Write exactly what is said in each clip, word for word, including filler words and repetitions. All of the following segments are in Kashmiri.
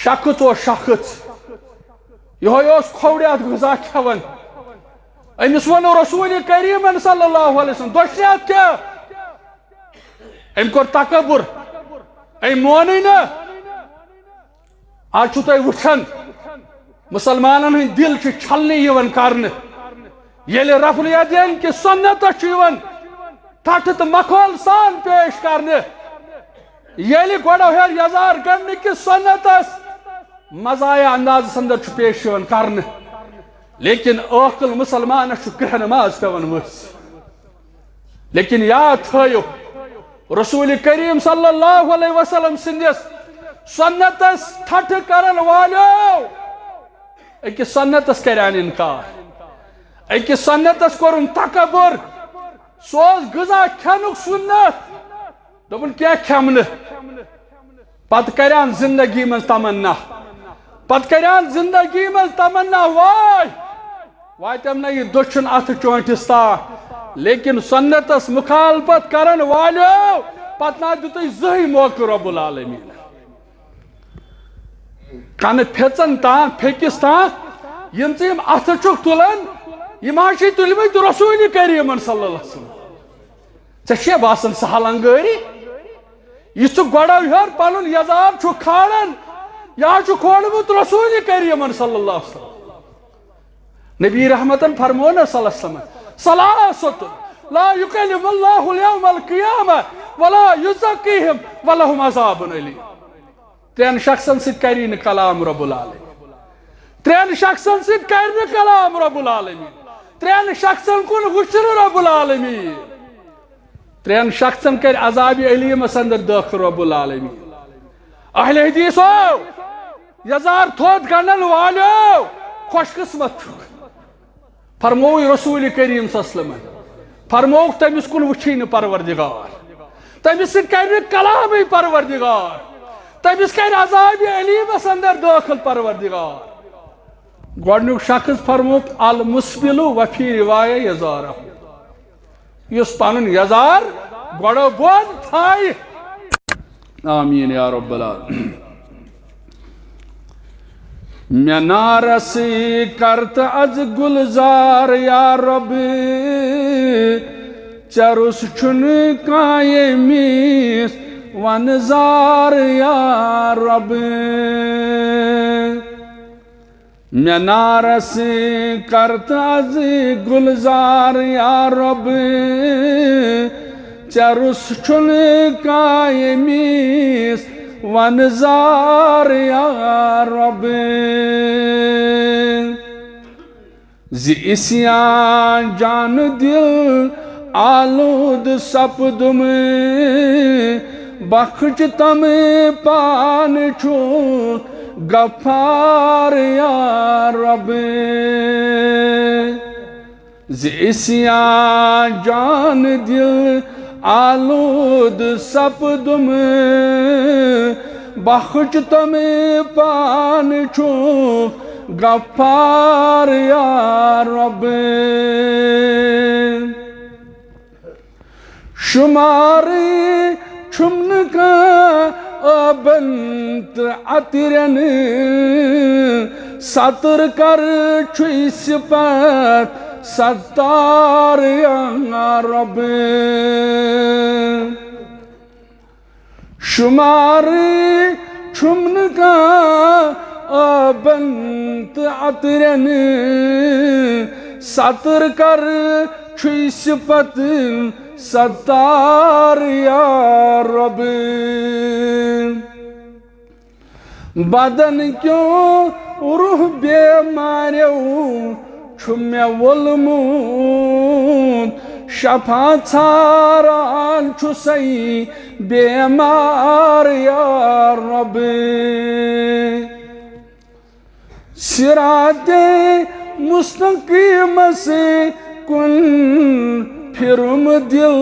شخص اوس شخص، یہوے اوس کھوورِ اَتھ غذا کھٮ۪وان۔ أمِس ووٚن رسول کریٖمن صلی اللہ علیہ وسلم، "دۄچھِ اَتھ کیٛاہ؟" أمۍ کوٚر تکبر، أمۍ مونُے نہٕ۔ آز چھُو تُہۍ وٕچھان، مُسلمانن ہٕنٛدۍ دِل چھِ چھلنہٕ یِوان کرنہٕ۔ ییٚلہِ رفع الیدین کِس سُنتس چھُ یِوان ٹھٹھٕ تہٕ مخول سان پیش کرنہٕ، ییٚلہِ گۄڈٕ ہیٚور یزار گنٛڈنہٕ کِس سُنتس مزاحیہ اندازس اندر چھُ پیش یِوان کرنہٕ، لیکن عٲقل مُسلمانس چھُ کرٛہنہٕ ماز پٮ۪وان ؤسۍ۔ لیکن یاد تھٲیِو، رسول کریم صلی اللہ علیہ وسلم سٕنٛدِس سُنتس ٹھٹھٕ کرن والیو أکِس سُنتس کریان انکار، أکِس سُنتس کوٚرُن تکبر۔ سُہ اوس غذا کھٮ۪نُک سُنت، دوٚپُن، "کینٛہہ کھٮ۪مہٕ نہٕ۔" پتہٕ کریان زندگی منٛز تمنا، پتہٕ کریان زندگی منٛز تمنا، واے واتٮ۪م نہ یہِ دٔچھُن اَتھٕ چونٛٹھِس تام۔ لیکن سُنتس مخالفت کرن والیو پتہٕ نہ دیُتُے زٕہٕے موقعہٕ رب العالمین۔ کنہٕ پھیژن تام، پھیٚکِس تام، یِم ژٕ یِم اَتھٕ چھُکھ تُلان، یِم حظ چھِ تُلمٕتۍ رسول کریٖمن صلی اللہ علیہ وسلم۔ ژےٚ چھےٚ باسان سہل انگٲری؟ یہِ ژٕ گۄڈو ہیوٚر پنُن یزار چھُکھ کھالان، یہِ حظ چھُ کھولمُت رسول کریٖمن صلی اللہ علیہ وسلم۔ نبی رحمتن فرموو نہ صلی اللہ علیہ وسلم، "ثلاثة لا يكلمهم الله يوم القيامة ولا يزكيهم ولهم عذاب أليم۔" ترٛٮ۪ن شخصن سۭتۍ کری نہٕ کلام رب العالمین۔ ترٛٮ۪ن شخصن سۭتۍ کرِ نہٕ کلام رب العالمین۔ ترٛٮ۪ن شخصن کُن وٕچھِ نہٕ رب العالمین۔ ترٛٮ۪ن شخصن کرِ عذاب علیمس اندر دٲخل رب العالمین۔ اہل حدیثو، یزار تھوٚد گنڈن والیو، خوش قسمت چھُکھ۔ فرمووُے رسول کریم صلی اللہ علیہ وسلمن، فرمووُکھ، "تٔمِس کُن وٕچھِی نہٕ پروردگار، تٔمِس سۭتۍ کرِ نہٕ کلامٕے پروردگار، تٔمِس کرِ عذاب علیمس اندر دٲخل پروردگار۔" گۄڈنیُک شخص فرمووُکھ، "المسبل وفی روایہ یزارہ"، یُس پنُن یزار گۄڈٕ بۄن تھایہِ۔ آمین یا رب العالمین۔ مےٚ نارس کر تہٕ از گلزار یا رب، ژےٚ روٚس چھُنہٕ کانٛہہ ییٚمِس ونہٕ زار یا رب۔ مےٚ نارس کر تہٕ از گلزار یا رب، ژےٚ روٚس چھُنہٕ کانٛہہ ییٚمِس ونہٕ زار یا رب۔ زِ عصیان جان دل آلود سپدم، بخش تم پان چھُ غفار یا رب۔ زِ عصیان جان دل آلود سپدم، بخش تم پان چھُ غفار یا رب۔ شمار چھُم نہٕ کانٛہہ ٲبن تہٕ عطرٮ۪ن، ستر کر چھُے صفت ستار یا رب۔ شمار چھُم نہٕ کانٛہہ ٲبن تہٕ عطرٮ۪ن، ستر کر چھُے صفت ستار یا رب۔ بدن کیو روح بیماریو چھُ مےٚ وولمُت، شفا ژھاران چھُسَے بیمار یا رب۔ صراط مستقیمس کُن پھرم دل،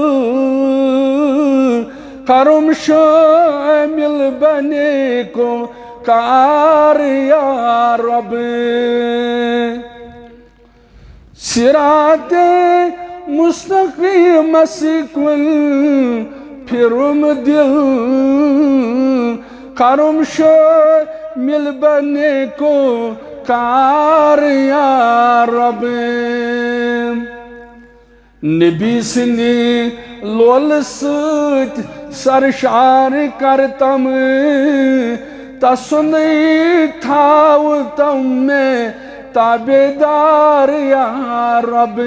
کرم شامل بنے کو کار یا رب۔ صراط مستقیمس کُن پھرم دل، کرم شامل مِل بنے کو کار یا رب۔ نبی سٕنٛدِ لولہٕ سۭتۍ سرشار کرتم، تسُنٛدٕے تھاوتم مےٚ تابعدار یا رب۔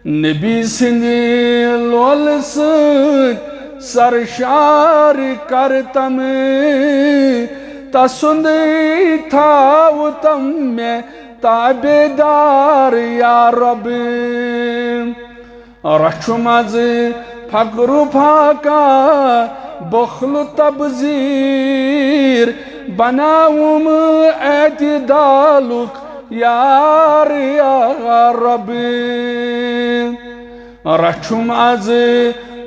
نبی سٕنٛدِ لولہٕ سۭتۍ سرشار کرتم، تسُنٛدٕے تھاوتم مےٚ تابعدار یا رب۔ رچھُم از فقر و فاقہ، بخل و تبذیر، بناوُم اعتدالُک یار یا رب۔ رچھُم از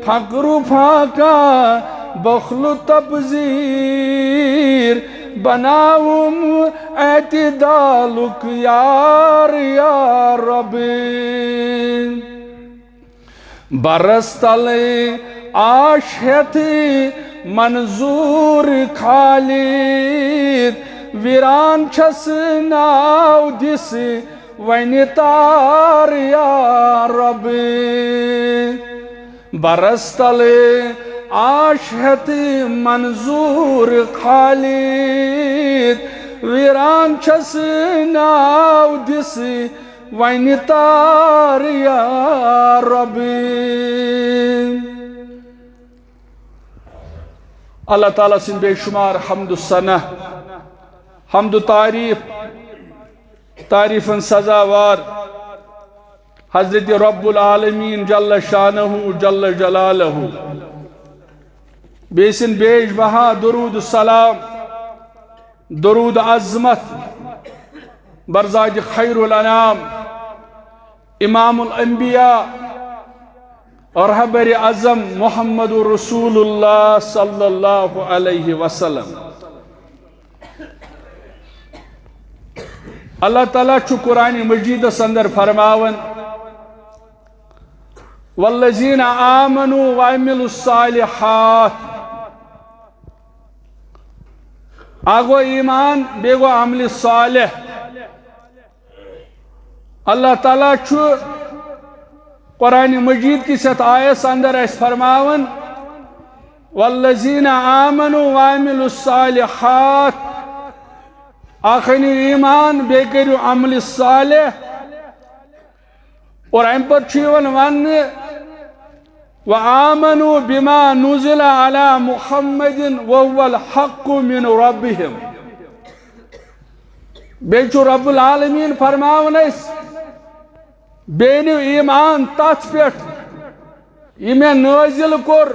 فقر و فاقہ، بخل و تبذیر، بناوُم اعتدالُک یار یا رب۔ برس تلے آش ہیتھ منظور خالد، ویران چھس ناو دس ونہِ تار یا رب۔ برس تلے آش ہیتھ منظور خالد، ویران چھس ناو دس ونہِ تار یا رب۔ اللہ تعالیٰ سٕنٛدۍ بے شمار حمد و ثنا، حمد و تعریف، تعریفن سزاوار حضرت رب العالمین جل شانہ جل جلالہ، بیٚیہِ سٕنٛدۍ بیش بہا درود و سلام، درود عظمت بر ذات خیر الانام، امام الانبیاء، رہبر اعظم محمد رسول اللہ صلی اللہ علیہ وسلم۔ اللہ تعالیٰ چھُ قرآن مجیدس اندر فرماوان، والذین آمنوا وعملوا الصالحات۔ اکھ گوٚو ایمان، بیٚیہِ گوٚو عمل صالح۔ اللہ تعالیٰ چھُ قرآن مجید کِس یتھ آیس اندر اسہِ فرماوان، والذین آمنوا وعملوا الصالحات، اکھ أنِو ایمان، بیٚیہِ کٔرِو عمل صالح۔ اور امہِ پتہٕ چھُ یِوان وننہٕ، وآمنوا بما نزل علی محمد وهو الحق من ربهم۔ بیٚیہِ چھُ رب العالمین فرماوان اسہِ، بیٚیہِ أنِو ایمان تتھ پٮ۪ٹھ یہِ مےٚ نٲزِل کوٚر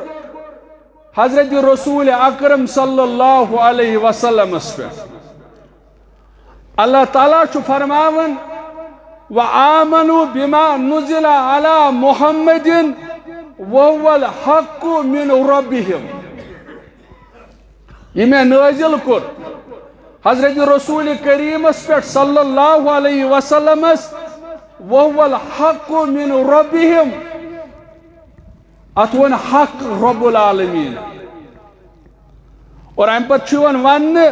حضرت رسول اکرم صلی اللہ علیہ وسلمس پٮ۪ٹھ۔ اللہ تعالیٰ چھُ فرماوان، وآمنوا بما نزل علی محمد وهو الحق من ربهم۔ یہِ مےٚ نٲزِل کوٚر حضرت رسول کریمس پٮ۪ٹھ صلی اللہ علیہ وسلمس، وهو الحق من ربهم، اتھ ووٚن حق رب العالمین۔ اور امہِ پتہٕ چھُ یِوان وننہٕ،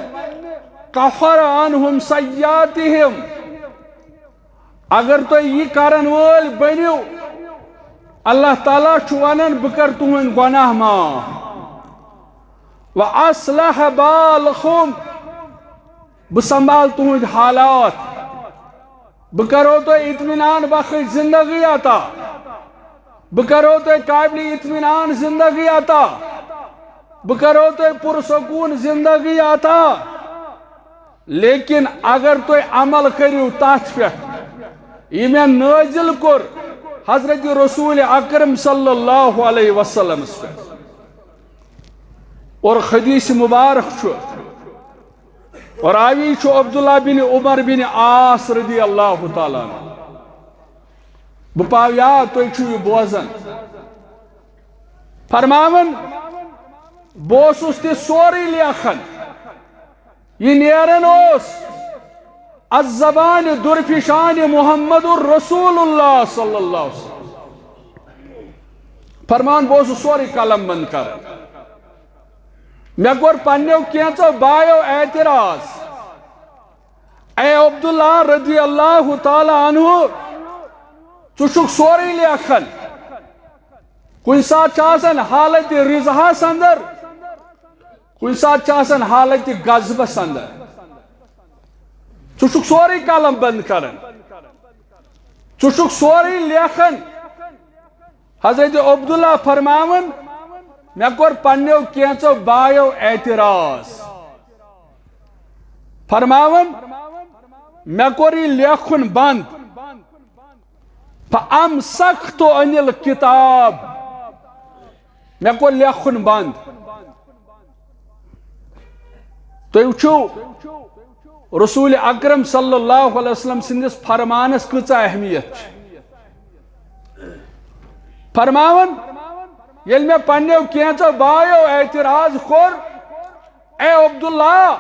کفر عنہم سیئاتہم، اگر تُہۍ یہِ کرن وٲلۍ بٔنِو، اللہ تعالیٰ چھُ ونان، بہٕ کرٕ تُہنٛدۍ گۄناہ معاف۔ وَأَصْلَحَ بَالَكُمْ، بہٕ سنبھال تُہنٛدۍ حالات، بہٕ کرو تۄہہِ اطمینان بخش زندگی عطا، بہٕ کرو تۄہہِ قابل اطمینان زندگی عطا، بہٕ کرو تۄہہِ پرسکون زندگی عطا۔ لیکن اگر تُہۍ عمل کٔرِو تَتھ پٮ۪ٹھ، یہِ مےٚ نٲزِل کوٚر حضرت رسول اکرم صلی اللہ علیہ وسلمس پٮ۪ٹھ۔ اور حدیث مبارک چھُ، اور راوی چھُ عبداللہ بن عمر بن عاص رضی اللہ تعالیٰ عنہ۔ بہٕ پاو یاد، تُہۍ چھِو یہِ بوزان۔ فرماوان، بہٕ اوسُس تہِ سورُے لیکھان۔ یہِ نیران اوس از زبانِ درفشانِ محمد رسول اللہ صلی اللہ علیہ وسلم۔ فرمان، بہٕ اوسُس سورُے قلم بند کران۔ مےٚ کوٚر پننیو کینٛژو بایو اعتراض، اے عبداللہ رضی اللہ تعالیٰ عنہ، ژٕ چھُکھ سورُے لیکھان، کُنہِ ساتہٕ چھِ آسان حالت رضاہس اندر، کُنہِ ساتہٕ چھِ آسان حالت غضبس اندر، ژٕ چھُکھ سورُے قلم بند کران، ژٕ چھُکھ سورُے لیکھان۔ حضرت عبداللہ فرماوان، مےٚ کوٚر پننیو کینٛژو بایو اعتراض۔ فرماوان، مےٚ کوٚر یہِ لیکھُن بنٛد۔ فَأَمْسَكْتُ عَنِ الْكِتَابِ۔ مےٚ کوٚر لیکھُن بنٛد۔ تُہۍ وٕچھِو، رسول اکرم صلی اللہ علیہ وسلم سٕنٛدِس فرمانس کۭژاہ اہمیت چھِ۔ فرماوان، ییٚلہِ مےٚ پننیو کینٛژو بایو اعتراض کوٚر، اے عبداللہ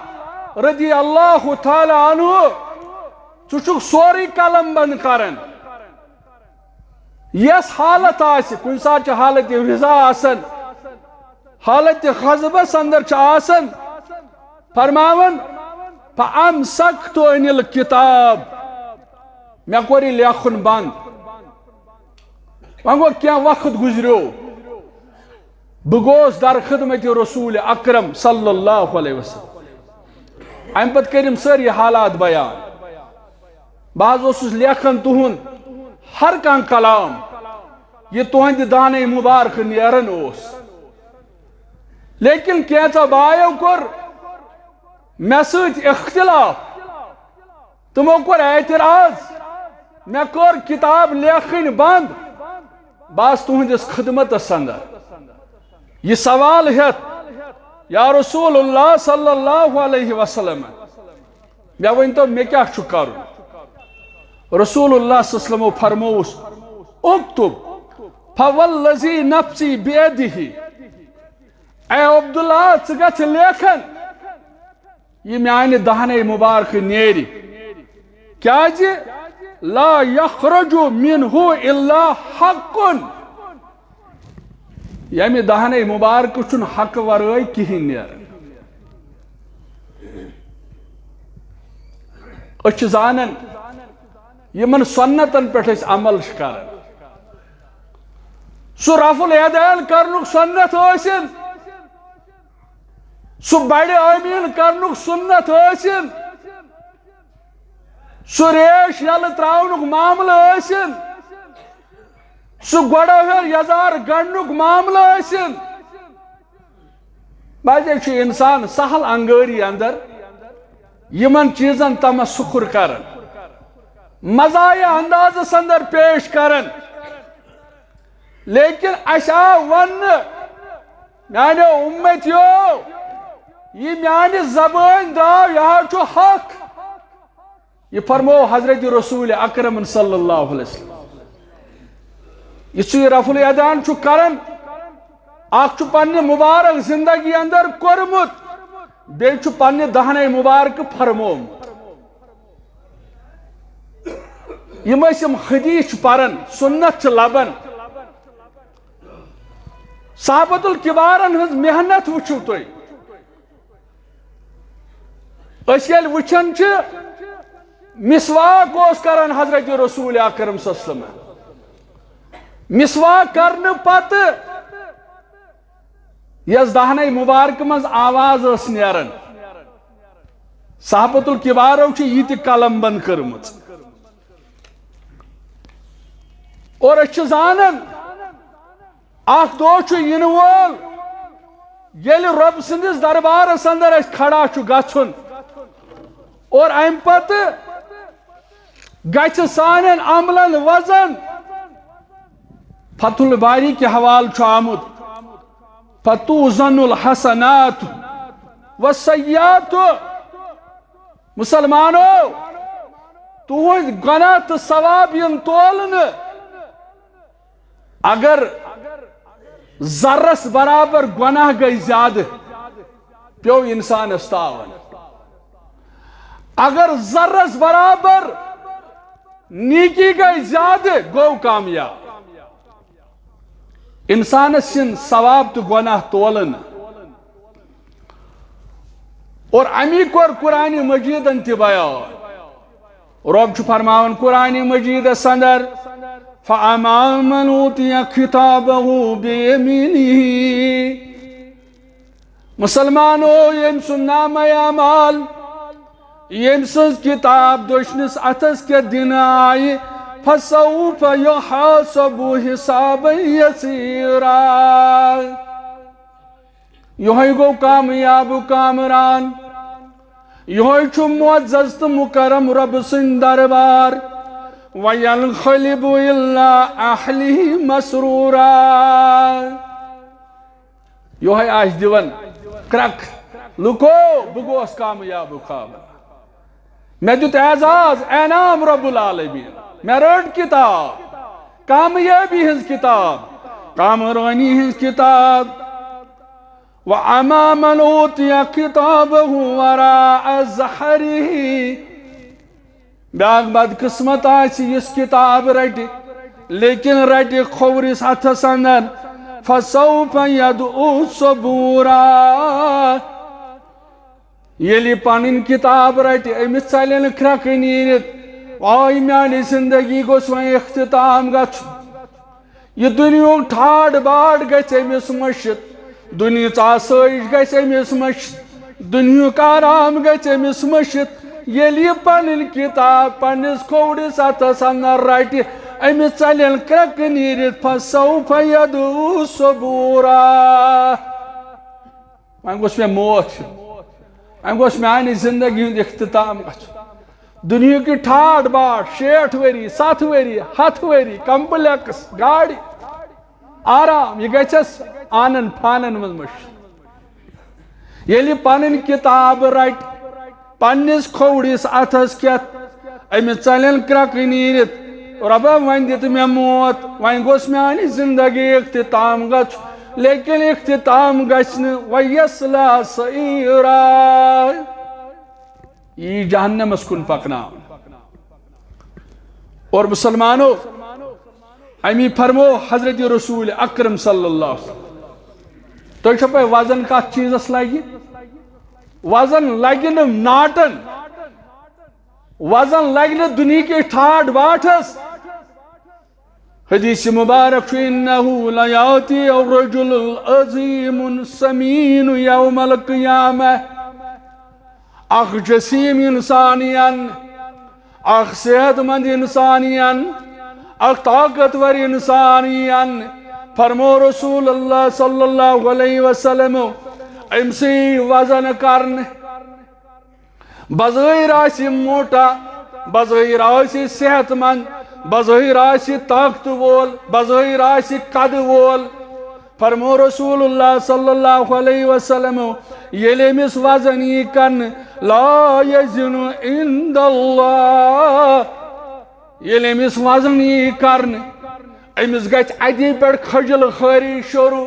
رضی اللہ تعالیٰ عنہ، ژٕ چھُکھ سورُے قلم بند کران۔ یۄس حالت آسہِ، کُنہِ ساتہٕ چھِ حالت رضا آسان، حالت غضبس اندر چھِ آسان، فرماوان، فَأَمْسَكْتُ عَنِ الْكِتَابِ۔ مےٚ کوٚر یہِ لیکھُن بنٛد۔ وۄنۍ گوٚو کینٛہہ وقت گُزریو، بہٕ گوس در خدمت رسول اکرم صلی اللہ علیہ وسلم۔ امہِ پتہٕ کٔرِم سٲری حالات بیان۔ بہٕ حظ اوسُس لیکھان تُہُنٛد ہر کانٛہہ کلام، یہِ تُہنٛدِ دانَے مُبارکہٕ نیران اوس۔ لیکن کینٛژھا بایو کوٚر مےٚ سۭتۍ اختلاف۔ تِمو کوٚر اعتراض، مےٚ کٔر کتاب لیکھٕنۍ بنٛد۔ بہٕ آس تُہنٛدِس خدمتس اندر۔ یہِ سوال ہٮ۪تھ، یا رسول اللہ صلی اللہ علیہ وسلم، مےٚ ؤنۍ تو، مےٚ کیٛاہ چھُ کرُن؟ رسول اللہ صلی اللہ علیہ وسلمو فرمووُس، اکتب، فوالذی نفسی بیدہ۔ اے عبداللہ، ژٕ گژھ لیکھن، یہِ میانہِ دہنے مبارکہٕ نیرِ۔ کیازِ؟ لا یخرج منہ الا حق۔ ییٚمہِ دہنے مبارکہٕ چھُنہٕ حق ورٲے کِہیٖنۍ نیران۔ أسۍ چھِ زانان، یِمن سنتن پٮ۪ٹھ أسۍ عمل چھِ کران، سُہ رفع الیدین کرنُک سنت ٲسِن، سُہ بڑِ آمین کرنُک سنت ٲسِن، سُہ ریش یلہٕ تراونُک معاملہٕ ٲسِن، سُہ گۄڈٕ ہیوٚر یزار گنڈنُک معاملہٕ ٲسِن، بعضے چھُ انسان سہل انگٲری اندر یِمن چیزن تمسخر کران، مزاحیہ اندازس اندر پیش کران۔ لیکن اسہِ آو وننہٕ، میانیو امتیو، یہِ میانہِ زبٲنۍ درٛاو، یہِ حظ چھُ حق۔ یہِ فرموو حضرت رسول اکرم صلی اللہ علیہ وسلم۔ یُس یہِ رفع الیدین چھُ کران، اکھ چھُ پننہِ مبارک زندگی اندر کوٚرمُت، بیٚیہِ چھُ پننہِ دہنے مبارکہٕ فرمومُت۔ یِم ٲسۍ یِم حدیث چھِ پران، سنت چھِ لبان۔ صحابت الکبارن ہٕنٛز محنت وٕچھِو تُہۍ۔ أسۍ ییٚلہِ وٕچھان چھِ، مسواک اوس کران حضرت رسول اکرم صلی اللہ علیہ وسلم۔ مسواک کرنہٕ پتہٕ یۄس دہنے مبارکہٕ منٛز آواز ٲس نیران، صحابت الکبارو چھِ یہِ تہِ قلم بند کٔرمٕژ۔ اور أسۍ چھِ زانان، اکھ دۄہ چھُ یِنہٕ وول، ییٚلہِ رۄب سٕنٛدِس دربارس اندر اَسہِ کھڑا چھُ گژھُن، اور اَمہِ پتہٕ گژھِ سانٮ۪ن عملن وزن۔ فتح الباری کہِ حوالہٕ چھُ آمُت، فتوزن الحسنات والسیئات۔ مسلمانو، تُہنٛدۍ گۄناہ تہٕ ثواب یِن تولنہٕ۔ اگر ذرس برابر گۄناہ گٔے زیادٕ، پیوٚو انسانس تاوان۔ اگر ذرس برابر نیکی گٔے زیادٕ، گوٚو کامیاب۔ انسانس یِن ثواب تہٕ گۄناہ تولنہٕ۔ اور امی کوٚر قرآن مجیدن تہِ بیان۔ رۄب چھُ فرماوان قرآن مجیدس اندر، فَأَمَّا مَنْ أُوتِيَ كِتَابَهُ بِيَمِينِهِ۔ مسلمانو، ییٚمۍ سُنٛد نامہ اعمال، ییٚمۍ سٕنٛز کتاب دٔچھنِس اتھس کٮ۪تھ دِنہٕ آیہِ، فَسَوْفَ يُحَاسَبُ حِسَابًا يَسِيرًا۔ یہوے گوٚو کامیاب و کامران، یہوے چھُ معزز تہٕ مکرم رۄبہٕ سٕنٛدِ دربار۔ وَيَنْقَلِبُ إِلَىٰ أَهْلِهِ مَسْرُورًا۔ یہوے آسہِ دِوان کرٛکھ، لُکو، بہٕ گوس کامیاب و کامران۔ مےٚ دیُت اعزاز، انعام رب العالمین۔ مےٚ رٔٹ کتاب، کامیٲبی ہٕنٛز کتاب، کامرٲنی ہٕنٛز کتاب۔ وَأَمَّا مَنْ أُوتِيَ كِتَابَهُ وَرَاءَ ظَهْرِهِ۔ بیٛاکھ بدقسمت آسہِ یُس کتاب رٹہِ، لیکن رٹہِ کھوورِس اتھس اندر۔ فَسَوْفَ يَدْعُو ثُبُورًا۔ ییٚلہِ یہِ پنٕنۍ کتاب رٹہِ، أمِس ژلن کرٛکہٕ نیٖرِتھ، واے میانہِ زندگی گوٚژھ وۄنۍ اختتام گژھُن۔ یہِ دُنیہُک ٹھاٹھ باٹھ گژھِ أمِس مٔشِتھ، دُنیہٕچ آسٲیِش گژھِ أمِس مٔشِتھ، دُنیہُک آرام گژھِ أمِس مٔشِتھ۔ ییٚلہِ یہِ پنٕنۍ کتاب پننِس کھوورِس اتھس اندر رٹہِ، أمِس ژلن کرٛکہٕ نیٖرِتھ، فَسَوْفَ يَدْعُو ثُبُورًا۔ وۄنۍ گوٚژھ مےٚ موت ہیوٚن۔ وۄنۍ گوٚژھ میانہِ زندگی ہُنٛد اختتام گژھُن۔ دُنیہُک یہِ ٹھاٹھ باٹھ، شیٹھ ؤری، ستھ ؤری، ہتھ ؤری، کمپلیکس، گاڑِ، آرام، یہِ گژھٮ۪س آنن فانن منٛز مٔشِتھ۔ ییٚلہِ یہِ پنٕنۍ کتاب رٹہِ، پننِس کھوورِس اتھس کٮ۪تھ، أمِس ژلن کرٛکہٕ نیٖرِتھ، رۄبا، وۄنۍ دِ تہٕ مےٚ موت، وۄنۍ گوٚژھ میانہِ زندگی اختتام گژھُن، لیکن اختتام گژھِ نہٕ۔ وَيَصْلَىٰ سَعِيرًا۔ یہِ یی جہنمس کُن پکناونہٕ۔ اور مسلمانو، امی فرمو حضرت رسول اکرم صلی اللہ علیہ وسلم، تۄہہِ چھو پاے وزن کتھ چیزس لگہِ؟ وزن لگہِ نہٕ ناٹن، وزن لگہِ نہٕ دُنہِکِس ٹھاٹھ باٹھس۔ حدیث مبارک چھُ، إِنَّهُ لَيَأْتِي الرَّجُلُ الْعَظِيمُ السَّمِينُ يَوْمَ الْقِيَامَةِ۔ اکھ جسیم انسان یِن، اکھ صحت مند انسان یِن، اکھ طاقتور انسان یِن۔ فرمو رسول اللہ صلی اللہ علیہ وسلم، أمۍ سٕے وزن کرنہٕ۔ بظٲہِر آسہِ موٹا، بظٲہِر آسہِ صحت مند، بظٲہِر آسہِ طاقتہٕ وول، بظٲہِر آسہِ قدٕ وول۔ فرمو رسول اللہ صلی اللہ علیہ وسلم، ییٚلہِ أمِس وزن یی کرنہٕ، لا یزن عند اللہ، ییٚلہِ أمِس وزن یی کرنہٕ، أمِس گژھِ اَتی پٮ۪ٹھ کھجل خوٲری شروع۔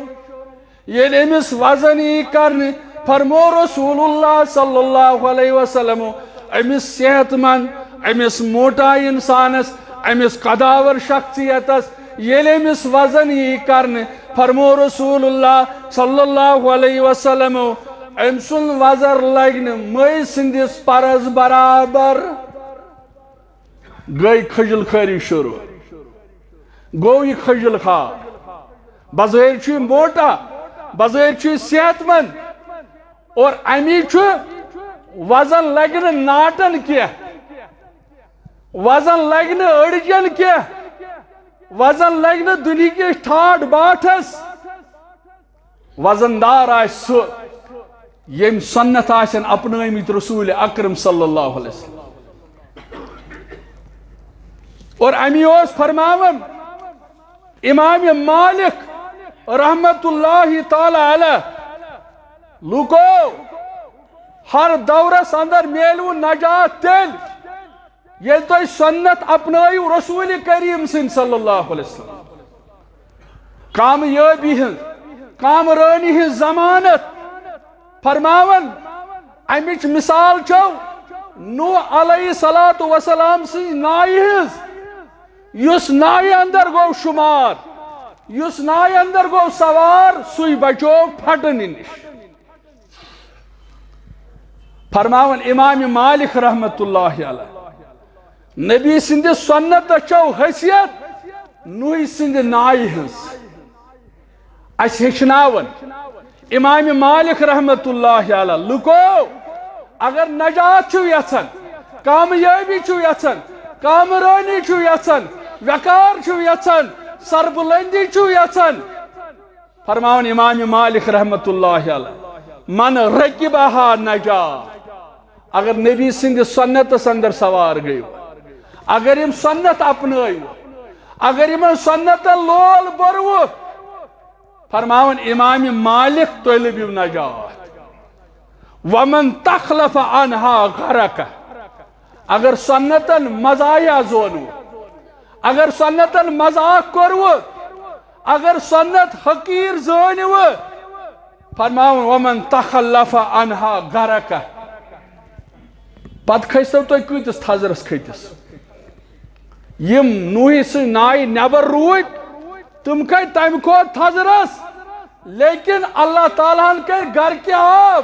ییٚلہِ أمِس وزن یی کرنہٕ، فرمو رسول اللہ صلی اللہ علیہ وسلم، أمِس صحت مند، أمِس موٹا انسانس، أمِس قداور شخصیتس، ییٚلہِ أمِس وزن یی کرنہٕ، فرمو رسول اللہ صلی اللہ علیہ وسلم، أمۍ سُنٛد وزر لگہِ نہٕ مٔۍ سٕنٛدِس پرس برابر۔ گٔے کھجل خوٲری شروع۔ گوٚو یہِ کھجل خواب۔ بظٲہِر چھُ یہِ موٹا، بظٲہِر چھُ یہِ صحت مند، اور اَمی چھُ وزن لگہِ نہٕ ناٹن کینٛہہ، وزن لگہِ نہٕ أڈجن کینٛہہ، وزن لگہِ نہٕ دُنہِکِس ٹھاٹھ باٹھس۔ وزن دار آسہِ سُہ، ییٚمۍ سنت آسن اپنٲومٕتۍ رسول اکرم صلی اللہ علیہ وسلم۔ اور امی اوس فرماوان امام مالک رحمت اللہ تعالی علیہ، لوکو، ہر دورس اندر میلوٕ نجات تیٚلہِ، ییٚلہِ تُہۍ سنت اپنٲیِو رسول کریم سٕنٛدۍ صلی اللہ علیہ وسلم۔ کامیٲبی ہٕنٛز، کامرٲنی ہٕنٛز ضمانت فرماوان۔ امِچ مثال چھو نوح علیہ الصلوۃ والسلام سٕنٛزِ نایہِ ہٕنٛز، یُس نایہِ اندر گوٚو شمار، یُس نایہِ اندر گوٚو سوار، سُے بچوو پھٹنہٕ نِش۔ فرماوان امام مالک رحمت اللہ علیہ، نبی سٕنٛدِ سنتس چھو حیثیت نوحی سٕنٛدِ نایہِ ہٕنٛز۔ اسہِ ہیٚچھناوان امام مالک رحمت اللہ علیہ، لُکو، اگر نجات چھُو یژھان، کامیٲبی چھُو یژھان، کامرٲنی چھُو یژھان، وقار چھُو یژھان، سربلندی چھُو یژھان، فرماوان امام مالک رحمت اللہ علیہ، من رکبہا نجا۔ اگر نبی سٕنٛدِ سنتس اندر سوار گٔیو، اگر یِم سنت اپنٲیو، اگر یِمن سنتن لول بوٚروٕ، فرماوان امام مالک، تُہۍ لٔبِو نجات۔ ومن تخلف عنہا غرق۔ اگر سنتن مزایا زونو، اگر سنتن مذاق کوٚروٕ، اگر سنت حقیر زٲنِوٕ، فرماوان ومن تخلف عنہا غرق۔ پتہٕ کھٔسۍتو تُہۍ کۭتِس تھزرس کھٔتِس؟ یِم نوحی سٕنٛدِ نایہِ نٮ۪بر روٗدۍ، تِم کھٔتۍ تمہِ کھۄتہٕ تھزرس، لیکن اللہ تعالیٰ ہن کٔرۍ غرقِ آب۔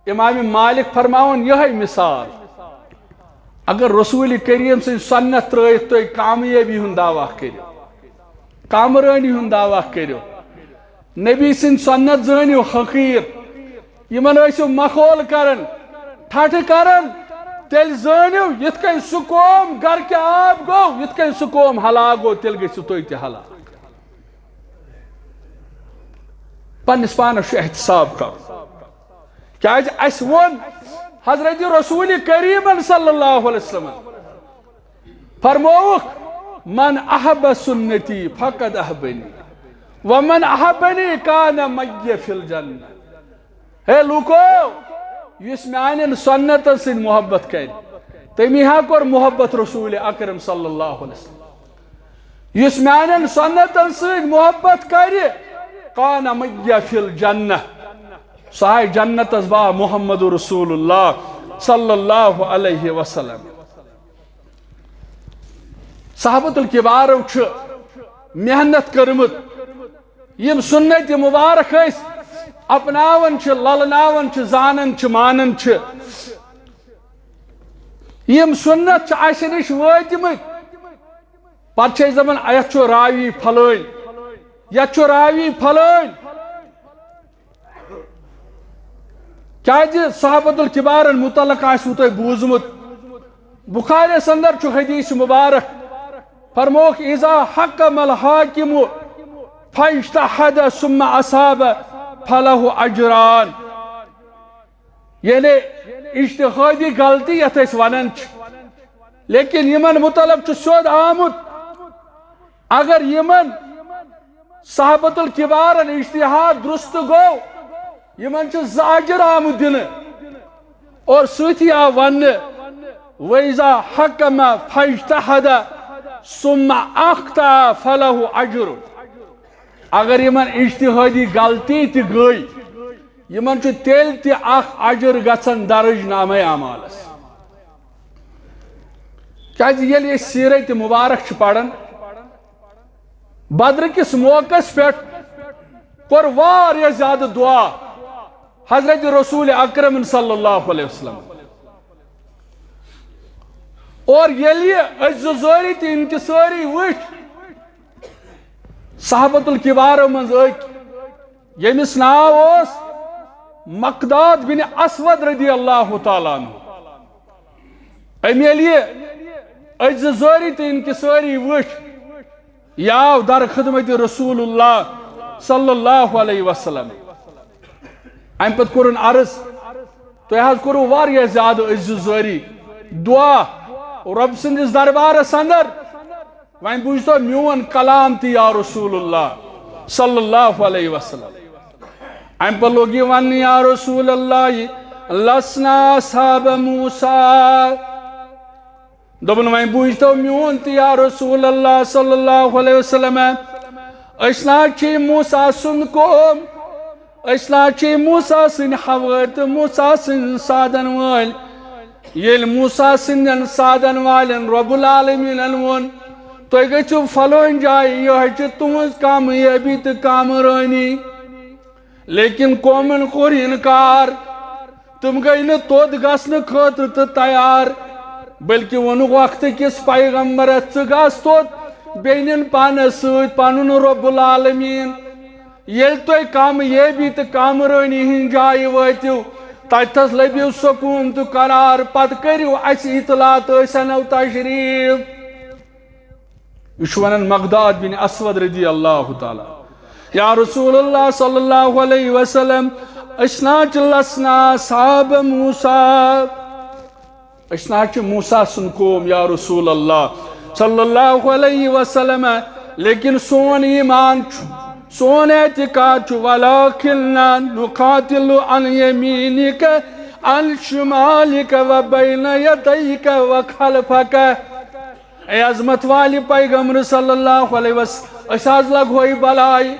امام مالک فرماوان یہے مثال، اگر رسول کریم سٕنٛز سنت ترٲیِتھ تُہۍ کامیٲبی ہُنٛد دعویٰ کٔرِو، کامرٲنی ہُنٛد دعویٰ کٔرِو، نبی سٕنٛز سنت زٲنِو حقیر، یِمن ٲسِو مخول کران، ٹھٹھٕ کران، تیٚلہِ زٲنِو یِتھ کٔنۍ سُہ قوم غرقِ آب گوٚو، یِتھ کٔنۍ سُہ قوم ہلاک گوٚو، تیٚلہِ گٔژھِو تُہۍ تہِ ہلاک۔ پننِس پانس چھُ احتساب کرُن۔ کیازِ اسہِ ووٚن حضرت رسول کریمن صلی اللہ علیہ وسلم، فرمووُکھ، من احب سنتی فقد احبنی، ومن احبنی کان معی فی الجنہ۔ ہے لوکو، یُس میانٮ۪ن سنتن سۭتۍ محبت کرِ، تٔمی ہا کوٚر محبت رسول اکرم صلی اللہ علیہ وسلم۔ یُس میانٮ۪ن سنتن سۭتۍ محبت کرِ، کان معی فی الجنہ، سُہ آیہِ جنتس با محمد رسول اللہ صلی اللہ علیہ وسلم۔ صحابت الکبارو چھُ محنت کٔرمٕژ، یِم سنت مبارک أسۍ اپناوان چھِ، للناوان چھِ، زانان چھِ، مانان چھِ۔ یِم سنت چھِ اسہِ نِش وٲتمٕتۍ۔ پتہٕ چھِ أسۍ دپان، یتھ چھُ راوی پھلٲنۍ، یتھ چھُ راوی پھلٲنۍ۔ کیازِ صحابت الکبارن متعلق آسِوٕ تۄہہِ بوٗزمُت، بخاریس اندر چھُ حدیث مبارک، فرمووُکھ، اذا حکم الحاکم فاجتہد ثم اصاب فلہ اجران۔ یعنی اجتہادی غلطی یتھ أسۍ ونان چھِ، لیکن یِمن متعلق چھُ سیوٚد آمُت، اگر یِمن صحابت الکبارن اجتہاد درست گوٚو، یِمن چھِ زٕ اجر آمٕتۍ دِنہٕ۔ اور سۭتی آو وننہٕ، وَإِذَا حَكَمَ فَاجْتَهَدَ ثُمَّ أَخْطَأَ فَلَهُ أَجْرٌ۔ اگر یِمن اجتہادی غلطی تہِ گٔے، یِمن چھُ تیٚلہِ تہِ اکھ اجر گژھان درج نامہ اعمالس۔ کیازِ ییٚلہِ أسۍ سیرت مبارک چھِ پران، بدر کِس موقعس پٮ۪ٹھ کوٚر واریاہ زیادٕ دعا حضرت رسول اکرم صلی اللہ علیہ وسلم۔ اور ییٚلہِ عجز و زٲری تہٕ انکسٲری وٕچھ صحابت الکبارو منٛز أکۍ، ییٚمِس ناو اوس مقداد بن اسود رضی اللہ تعالیٰ عنہ، أمۍ ییٚلہِ عجز و زٲری تہٕ انکسٲری وٕچھ، یہِ آو در خدمت رسول اللہ صلی اللہ علیہ وسلم۔ امہِ پتہٕ کوٚرُن عرض، تۄہہِ حظ کوٚروٕ واریاہ زیادٕ عجز و زٲری، دعا رۄب سٕنٛدِس دربارس اندر، وۄنۍ بوٗزتو میون کلام تہِ یا رسول اللہ صلی اللہ علیہ وسلم۔ امہِ پتہٕ لوٚگ یہِ وننہِ، یا رسول اللہ، لسنا اصحاب موسیٰ۔ دوٚپُن، وۄنۍ بوٗزتو میون تہِ یا رسول اللہ صلی اللہ علیہ وسلم، أسۍ نہ حظ چھِ موسیٰ سُنٛد قوم، أسۍ نہ حظ چھِ موسیٰ سٕنٛدۍ ہوٲرۍ تہٕ موسیٰ سٕنٛدۍ سادن وٲلۍ۔ ییٚلہِ موسیٰ سٕنٛدٮ۪ن سادن والٮ۪ن رب العالمینن ووٚن، تُہۍ گٔژھِو فلٲنۍ جایہِ، یِہوٚے چھِ تُہٕنٛز کامیٲبی تہٕ کامرٲنی۔ لیکن قومن کوٚر انکار۔ تِم گٔے نہٕ توٚت گژھنہٕ خٲطرٕ تہٕ تیار، بلکہِ ووٚنُکھ وقتہٕ کِس پیغمبرس، "ژٕ گژھ توٚت، بیٚیہِ نِن پانس سۭتۍ پنُن رب العالمین۔ ییٚلہِ تُہۍ کامیٲبی تہٕ کامرٲنی ہٕنٛدِ جایہِ وٲتِو، تتہِ تھس لٔبِو سکوٗن تہٕ قرار، پتہٕ کٔرِو اسہِ اطلاع تہٕ أسۍ انو تشریف۔" یہِ چھُ ونان مقداد بن اسود رضی اللہ تعالیٰ، "یا رسول اللہ صلی اللہ علیہ وسلم، أسۍ نہ چھِ لسنا اصحاب موسیٰ، أسۍ نہ چھِ موسیٰ سُنٛد قوم یا رسول اللہ صلی اللہ علیہ وسلم، لیکن سون ایمان چھُ، سون اعتقاد چھُ، ولکننا نقاتل عن یمینک، عن شمالک و بین یدیک و خلفک۔" اے عظمت والہِ پیغمبر صلی اللہ علیہ وسلم، أسۍ حظ لگوے بلاے،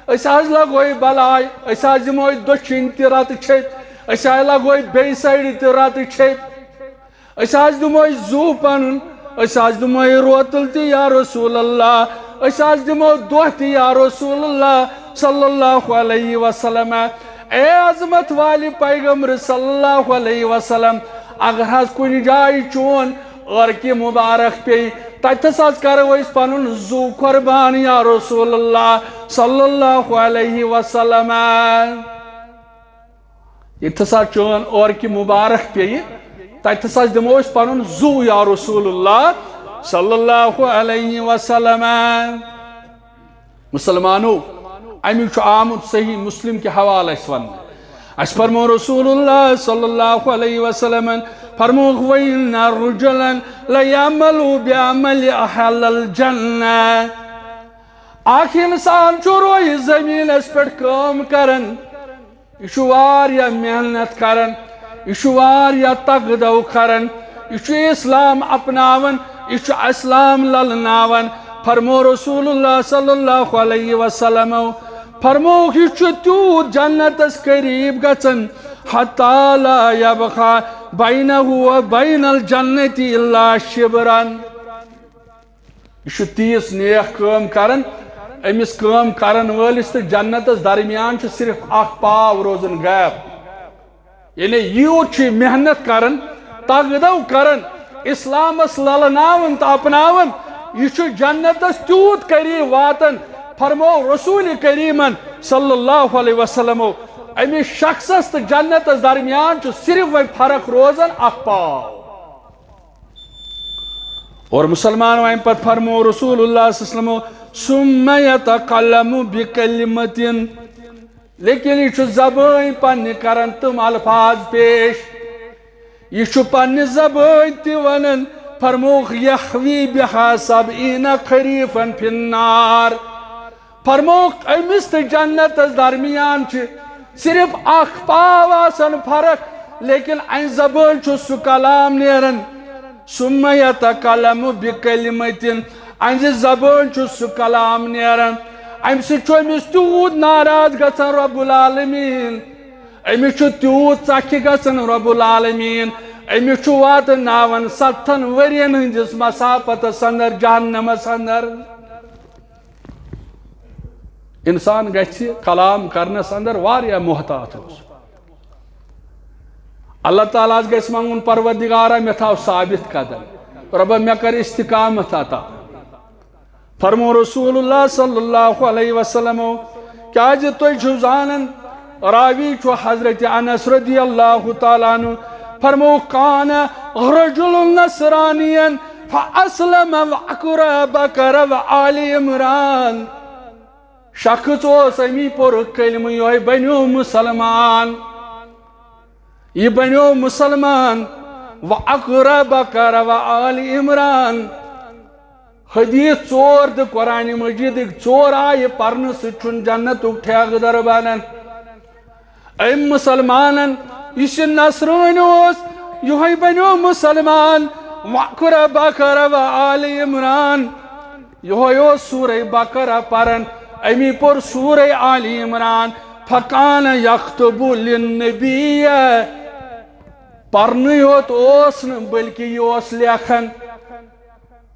أسۍ حظ لگوے بلاے، أسۍ حظ دِموے دٔچھِنۍ تہِ رتہٕ چھٔپۍ، أسۍ حظ لگوے بیٚیہِ سایڈٕ تہِ رتہٕ چھٔپۍ، أسۍ حظ دِموے زُو پنُن، أسۍ حظ دِموے روتل تہِ یا رسول اللہ، أسۍ حظ دِمو دۄہ تہِ یا رسول اللہ صلی اللہ علیہ وسلم۔ اے عظمت والہِ پیغمبر صلی اللہ علیہ وسلم، اگر حظ کُنہِ جایہِ چون عرقہِ مبارک پیٚیہِ، تتہِ تھس حظ کرو أسۍ پنُن زُو قربان یا رسول اللہ صلی اللہ علیہ وسلم۔ ییٚتہِ تھس حظ چون عرقہِ مبارک پیٚیہِ، تتہِ تھس حظ دِمو أسۍ پنُن زُو یا رسول اللہ صلی اللہ علیہ وسلم۔ مسلمانو، امیُک چھُ آمُت صحیح مسلم کہِ حوالہٕ اَسہِ وننہٕ۔ اَسہِ فرموو رسول اللہ صلی اللہ علیہ وسلمن، فرمووُکھ، "وَإِنَّ رَجُلًا لَيَعْمَلُ بِعَمَلِ أَهْلِ الْجَنَّةِ۔" اکھ انسان چھُ رویہِ زمینس پٮ۪ٹھ کٲم کران، یہِ چھُ واریاہ محنت کران، یہِ چھُ واریاہ تگدو کران، یہِ چھُ اسلام اپناوان، یہِ چھُ اسلام للناوان۔ فرمو رسول اللہ صلی اللہ علیہ وسلم، فرمووُکھ، یہِ چھُ تیوٗت جنتس قریب گژھان، حتی لا یبقى بینہ و بین الجنۃ الا شبرا۔ یہِ چھُ تیٖژ نیک کٲم کران، أمِس کٲم کرن وٲلِس تہٕ جنتس درمیان چھُ صرف اکھ پاو روزان gap۔ یعنی یوٗت چھُ یہِ محنت کران، تگدو کران، اسلامس للناوان تہٕ اپناوان، یہِ چھُ جنتس تیوٗت قریب واتان۔ فرموو رسول کریمن صلی اللہ علیہ وسلمو، أمِس شخصس تہٕ جنتس درمیان چھُ صرف وۄنۍ فرق روزان اکھ پاو۔ اور مسلمان، وۄنۍ پتہٕ فرموو رسول اللہ صلی اللہ علیہ وسلم، "ثم یتکلم بکلمۃ"، لیکن یہِ چھُ زبٲنۍ پننہِ کران تِم الفاظ پیش، یہِ چھُ پننہِ زبٲنۍ تہِ ونان، فرمووُکھ، "یحوی بہا سبعین خریفا فی النار"۔ فرمووُکھ، أمِس تہٕ جنتس درمیان چھِ صرف اکھ پاو آسان فرق، لیکن اَمہِ زبٲنۍ چھُ سُہ کلام نیران۔ ثم یتکلم بکلمۃ، اَمہِ زبٲنۍ چھُ سُہ کلام نیران، اَمہِ سۭتۍ چھُ أمِس تیوٗت ناراض گژھان رب العالمین، أمِس چھُ تیوٗت ژکھِ گژھان رب العالمین، أمِس چھُ واتناوان ستتھن ؤرین ہٕنٛدِس مسافتس اندر جہنمس اندر۔ انسان گژھِ کلام کرنس اندر واریاہ محتاط روزُن۔ اللہ تعالیٰ ہس گژھِ منگُن، "پروردگارا، مےٚ تھاو ثابت قدم، رۄبا، مےٚ کر استقامت عطا۔" فرمو رسول اللہ صلی اللہ علیہ وسلم، کیازِ تُہۍ چھِو زانان، راوی چھُ حضرت انس رضی اللہ تعالیٰ عنہ، فرمو، "کان رجل نصرانیا فاسلم وعقر بقر وآل عمران۔" شخص اوس، أمی پوٚر کلمہٕ، یِہوٚے بنیو مسلمان۔ یہِ بنیو مسلمان۔ وعقر بقر وآل عمران۔ حدیث ژور تہٕ قرآن مجیدٕکۍ ژور آیہِ پرنہٕ سۭتۍ چھُنہٕ جنتُک ٹھیکہٕ در بنان۔ أمۍ مسلمانن، یُس یہِ نصرٲنۍ اوس، یِہوٚے بنیو مسلمان۔ وعقر بقر وآل عمران۔ یِہوٚے اوس سورہ بقرہ پران، أمی پوٚر سورہ آل عمران۔ فکان یکتب للنبی۔ پرنٕے یوت اوس نہٕ، بلکہِ یہِ اوس لیکھان۔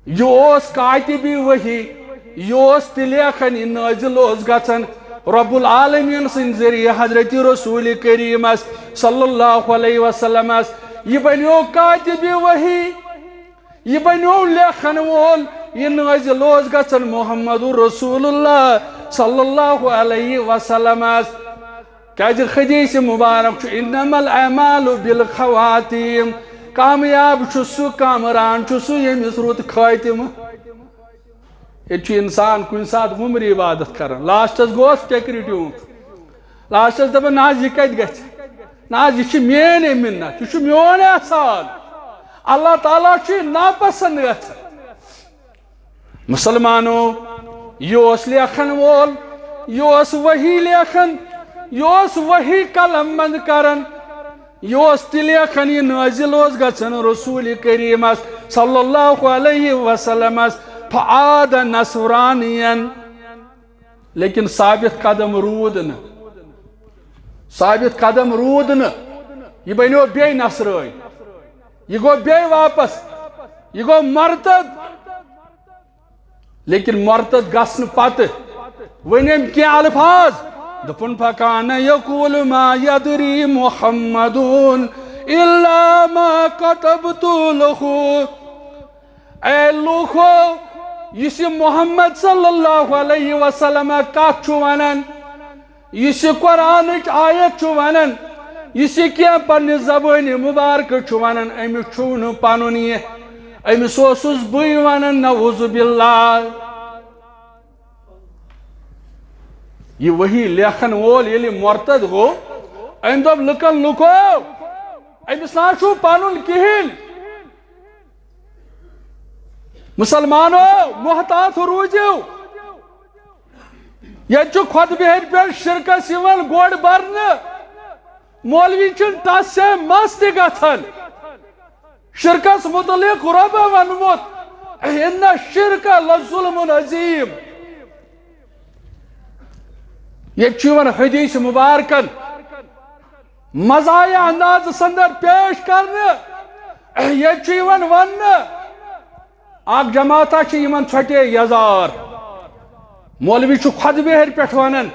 یہِ اوس کاتبِ وحی، یہِ اوس تہِ لیکھان، یہِ نٲزِل اوس گژھان۔ رب العالمین سٕنٛدِ ذٔریعہٕ حضرت رسول کریمس صلی اللہ علیہ وسلمس، یہِ بنیو کاتب وحی، یہِ بنیو لیکھن وول، یہِ نٲزِل اوس گژھان محمد رسول اللہ صلی اللہ علیہ وسلمس۔ کیازِ حدیث مبارک چھُ، "انما الاعمال بالخواتیم"، کامیاب چھُ سُہ، کامران چھُ سُہ، ییٚمِس رُت خٲتمہٕ۔ ییٚتہِ چھُ انسان کُنہِ ساتہٕ وُمرِ عبادت کران، لاسٹس گوس ٹیٚکرِ ٹیوٗنٛگ۔ لاسٹس دپان، "نہ حظ، یہِ کتہِ گژھِ؟ نہ حظ، یہِ چھِ میٲنۍ منت، یہِ چھُ میون احسان۔ اللہ تعالیٰ چھُ یہِ ناپسند گژھان۔" مسلمانو، یہِ اوس لیکھن وول، یہِ اوس وحی لیکھن، یہِ اوس وحی قلم بند کران۔ یہِ اوس تہِ لیکھان، یہِ نٲزِل اوس گژھان رسول کریمس صلی اللہ علیہ وسلمس، فعاد نصرانین۔ لیکن ثابت قدم روٗد نہٕ، ثابت قدم روٗد نہٕ۔ یہِ بنیو بیٚیہِ نصرٲنۍ، یہِ گوٚو بیٚیہِ واپس، یہِ گوٚو مرتد۔ لیکن مرتد گژھنہٕ پتہٕ ؤنۍ أمۍ کینٛہہ الفاظ، دوٚپُن، "فکان یقول ما یدری محمد الا ما کتبت لہ۔" اے لوٗکو، یُس یہِ محمد صلی اللہ علیہ وسلم کتھ چھُ ونان، یُس یہِ قرآنٕچ آیت چھُ ونان، یُس یہِ کینٛہہ پننہِ زبٲنہِ مبارکہٕ چھُ ونان، أمِس چھُو نہٕ پنُن یہِ، أمِس اوسُس بٕے ونان، نعوذ باللہ۔ یہِ وحی لیکھن وول ییٚلہِ مرتد گوٚو، أمۍ دوٚپ لُکن، لُکو، أمِس نہ چھُو پنُن کِہیٖنۍ۔ مسلمانو، محتاط روٗزِو۔ ییٚتہِ چھُ خۄطبہٕ ہیٚرِ پٮ۪ٹھ شرکس یِوان گۄڈ برنہٕ۔ مولوی چھُنہٕ ٹس سے مس تہِ گژھان۔ شرکس متعلق رۄبہ ونمُت، "ان الشرک لظلم عظیم۔" ییٚتہِ چھُ یِوان حدیث مبارکن مزاحیہ انداز سندر پیش کرنہٕ۔ ییٚتہِ چھُ یِوان وننہٕ، اکھ جماعتا چھِ یِمن ژھۄٹے یزار۔ مولوی چھُ خطبہِ ہیٚرِ پٮ۪ٹھ ونان،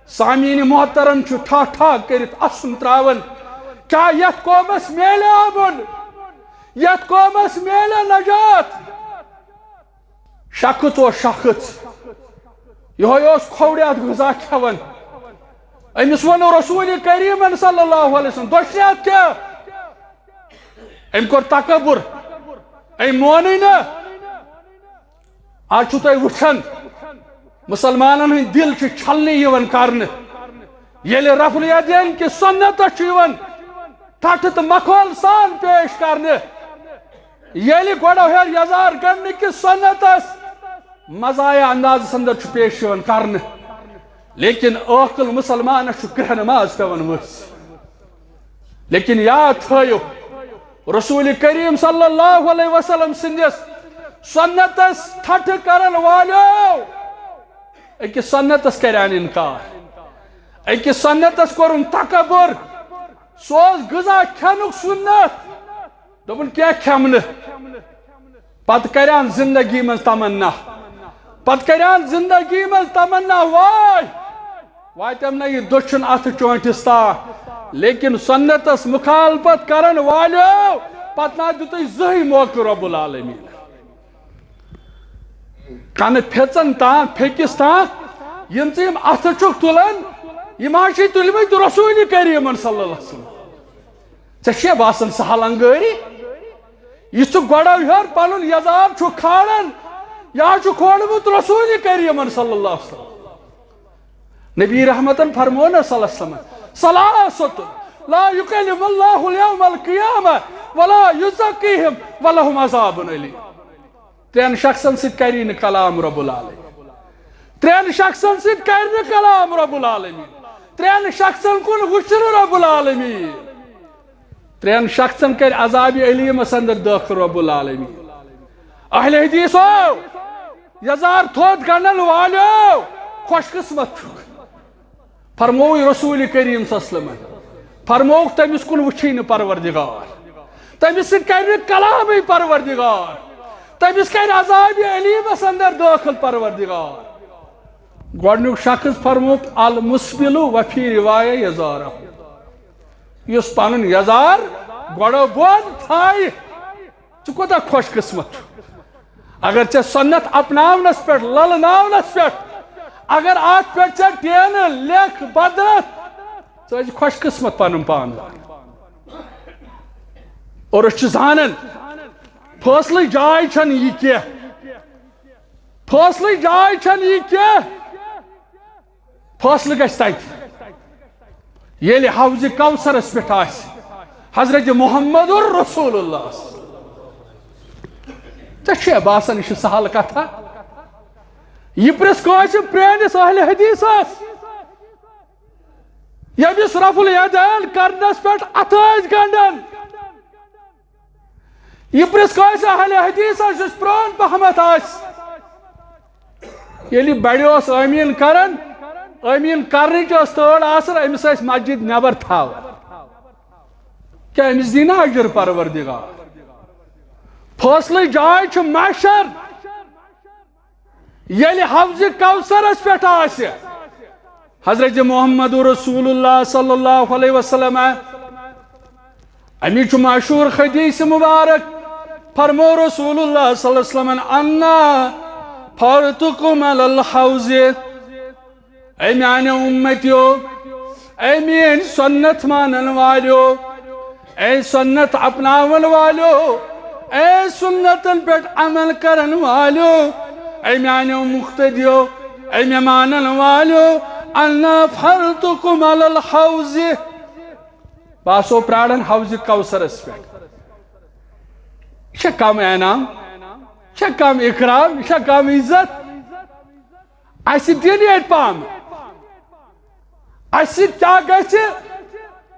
سامعین محترم چھُ ٹھاہ ٹھاہ کٔرِتھ اسُن تراوان۔ کیٛاہ یتھ قومس میلہِ امُن؟ یتھ قومس میلہِ نجات؟ شخص اوس شخص، یِہوٚے اوس کھوورِ اَتھ غذا کھٮ۪وان۔ أمِس ووٚن رسول کریٖمن صلی اللہ علیہ وسلم، دۄشرِ اَتھ کیٛاہ؟ أمۍ کوٚر تکبر، أمۍ مونٕے نہٕ۔ آز چھُو تُہۍ وٕچھان، مُسلمانن ہٕنٛدۍ دِل چھِ چھلنہٕ یِوان کرنہٕ۔ ییٚلہِ رفع الیدین کِس سُنتس چھُ یِوان ٹھٹھٕ تہٕ مخول سان پیش کرنہٕ، ییٚلہِ گۄڈٕ ہیٚر یزار گنڈنہٕ کِس سُنتس مزاحیہ اندازس اندر چھُ پیش یِوان کرنہٕ، لیکن عٲقل مُسلمانس چھُ کرٛہنہٕ ماز پٮ۪وان ؤسۍ۔ لیکن یاد تھٲیِو، رسول کریم صلی اللہ علیہ وسلم سٕنٛدِس سُنتس ٹھٹھٕ کرن والیو أکِس سُنتس کرن انکار، أکِس سُنتس کوٚرُن تکبر۔ سُہ اوس غذا کھٮ۪نُک سُنت، دوٚپُن، "کینٛہہ کھٮ۪مہٕ نہٕ۔" پتہٕ کرن زندگی منٛز تمنا، پتہٕ کرن زندگی منٛز تمنا، واے، واتٮ۪م نہ یہِ دٔچھُن اتھٕ چونٛٹھِس تام۔ لیکن سُنتس مخالفت کرن والیو پتہٕ نہ دیُتُے زٕہٕے موقعہٕ رب العالمین۔ کنہٕ پھیژن تام، پھیکِس تام، یِم ژٕ یِم اتھٕ چھُکھ تُلان، یِم حظ چھِ تُلمٕتۍ رسول کریمن صلی اللہ علیہ وسلم۔ ژےٚ چھےٚ باسان سہل انگٲری؟ یہِ ژٕ گۄڈو ہیوٚر پنُن یزار چھُ کھالان، یہِ حظ چھُ کھولمُت رسول کریمن صلی اللہ علیہ وسلم۔ نبی رحمتن فرموو نا صلی اللہ علیہ وسلم، "ثلاثة لا يكلمهم الله يوم القيامة ولا يزكيهم ولهم عذاب أليم۔" ترٛٮ۪ن شخصن سۭتۍ کری نہٕ کلام رب العالمین۔ ترٛٮ۪ن شخصن سۭتۍ کرِ نہٕ کلام رب العالمین۔ ترٛٮ۪ن شخصن کُن وٕچھِ نہٕ رب العالمین۔ ترٛٮ۪ن شخصن کرِ عذاب علیمس اندر دٲخل رب العالمین۔ اہل حدیثو، یزار تھوٚد گنڈن والیو، خوش قسمت چھُکھ۔ فرمووُے رسول کریم صلی اللہ علیہ وسلمن، فرمووُکھ، تٔمِس کُن وٕچھِی نہٕ پروردگار، تٔمِس سۭتۍ کرِ نہٕ کلامٕے پروردگار، تٔمِس کرِ عذاب علیمس اندر دٲخل پروردگار۔ گۄڈنیُک شخص فرمووُکھ، المسبل وفی روایہ یزارہ، یُس پنُن یزار گۄڈو بۄن تھایہِ۔ ژٕ کوٗتاہ خۄش قسمت چھُکھ، اگر ژےٚ سنت اپناونس پٮ۪ٹھ، للناونس پٮ۪ٹھ، اگر اتھ پٮ۪ٹھ ژےٚ ٹینہٕ لیکھ بدرتھ، ژٕ ٲسۍ خۄش قسمت پنُن پان۔ اور أسۍ چھِ زانان، فٲصلٕچ جاے چھنہٕ یہِ کینٛہہ، فٲصلٕچ جاے چھنہٕ یہِ کینٛہہ۔ فٲصلہٕ گژھِ تتہِ، ییٚلہِ حوضِ کوثرس پٮ۪ٹھ آسہِ حضرت محمد رسول اللہ۔ ژےٚ چھُیا باسان یہِ چھِ سہل کتھا؟ یہِ پرٛژھ کٲنٛسہِ پرٛٲنِس اہلِ حدیثس، ییٚمِس رفع الیدین کرنس پٮ۪ٹھ اتھٕ ٲسۍ گنڈان۔ یہِ پرٛژھ کٲنٛسہِ اہلِ حدیثس، یُس پرٛون پہمتھ آسہِ۔ ییٚلہِ بڑِ اوس آمیٖن کران، آمیٖن کرنٕچ ٲس تٲڑ آسان، أمِس ٲسۍ مسجد نٮ۪بر تھاوان۔ کیٛاہ أمِس دی نہٕ اجر پروردگار؟ فٲصلٕچ جاے چھُ محشر۔ ییٚلہِ حوضِ کوثرس پٮ۪ٹھ آسہِ حضرت محمد رسول اللہ صلی اللہ علیہ وسلم، امی چھُ مشہور حدیث مبارک، فرمو رسول اللہ صلی اللہ علیہ وسلم، انا فرطکم علی الحوض، اے میانیو امتیو، اے میٲنۍ سنت مانن والیو، اے سنت اپناون والیو، اے سنتن پٮ۪ٹھ عمل کرن والیو، اے میانیو مقتدیو، اے مےٚ مانن والیو، انا فرطکم علی الحوض، بہٕ آسو پراران حوضِ کوثرس پٮ۪ٹھ۔ یہِ چھا کم انعام؟ یہِ چھا کم اکرام؟ یہِ چھا کم عزت؟ اسہِ دِن ییٚتہِ پانہٕ۔ اسہِ سۭتۍ کیٛاہ گژھِ؟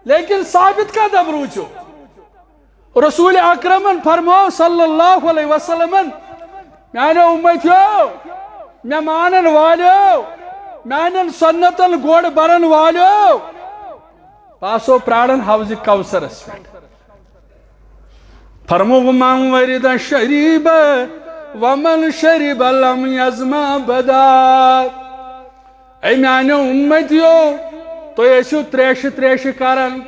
لیکن ثابت قدم روٗزِو۔ رسول اکرمن فرموو صلی اللہ علیہ وسلمن، میانیو امتیو، مےٚ مانن والیو، میانٮ۪ن سنتن گۄڈ برن والیو، بہٕ آسو پراران حوضِ کوثرس پٮ۪ٹھ۔ فرموو، من ورد شریب ومن شرب لم یظمأ ابدا۔ اے میانیو امتیو، تُہۍ ٲسِو تریشہِ تریشہِ کران،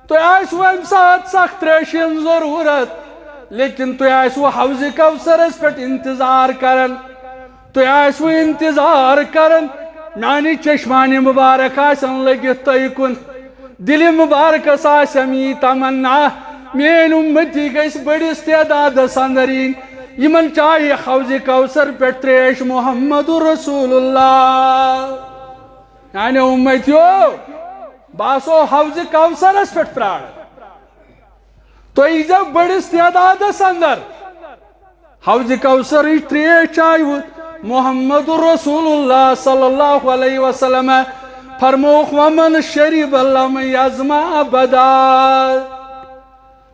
تۄہہِ آسِوٕ اَمہِ ساتہٕ سخ ترٛیشہِ ہٕنٛز ضروٗرت، لیکن تُہۍ آسِوٕ حوضِ کوثرس پٮ۪ٹھ انتظار کران۔ تُہۍ آسِوٕ انتظار کران، میانہِ چشمانِ مبارک آسن لٔگِتھ تۄہہِ کُن۔ دِلہِ مبارکس آسٮ۪م یی تمنا، میٲنۍ اُمتی گژھِ بٔڑِس تعدادس اندر یِنۍ، یِمن چاہے حوضِ کوثر پٮ۪ٹھ ترٛیش محمد رسول اللہ۔ میانیو اُمتیو، بہٕ آسو حوضِ کوثرس پٮ۪ٹھ پراران۔ تُہۍ ییٖزیو بٔڑِس تعدادس اندر۔ حوضِ کوثرٕچ ترٛیش چایوٕ محمد رسول اللہ صلی اللہ علیہ وسلم۔ فرمووُکھ، ومن شرب لم یظمأ ابدا۔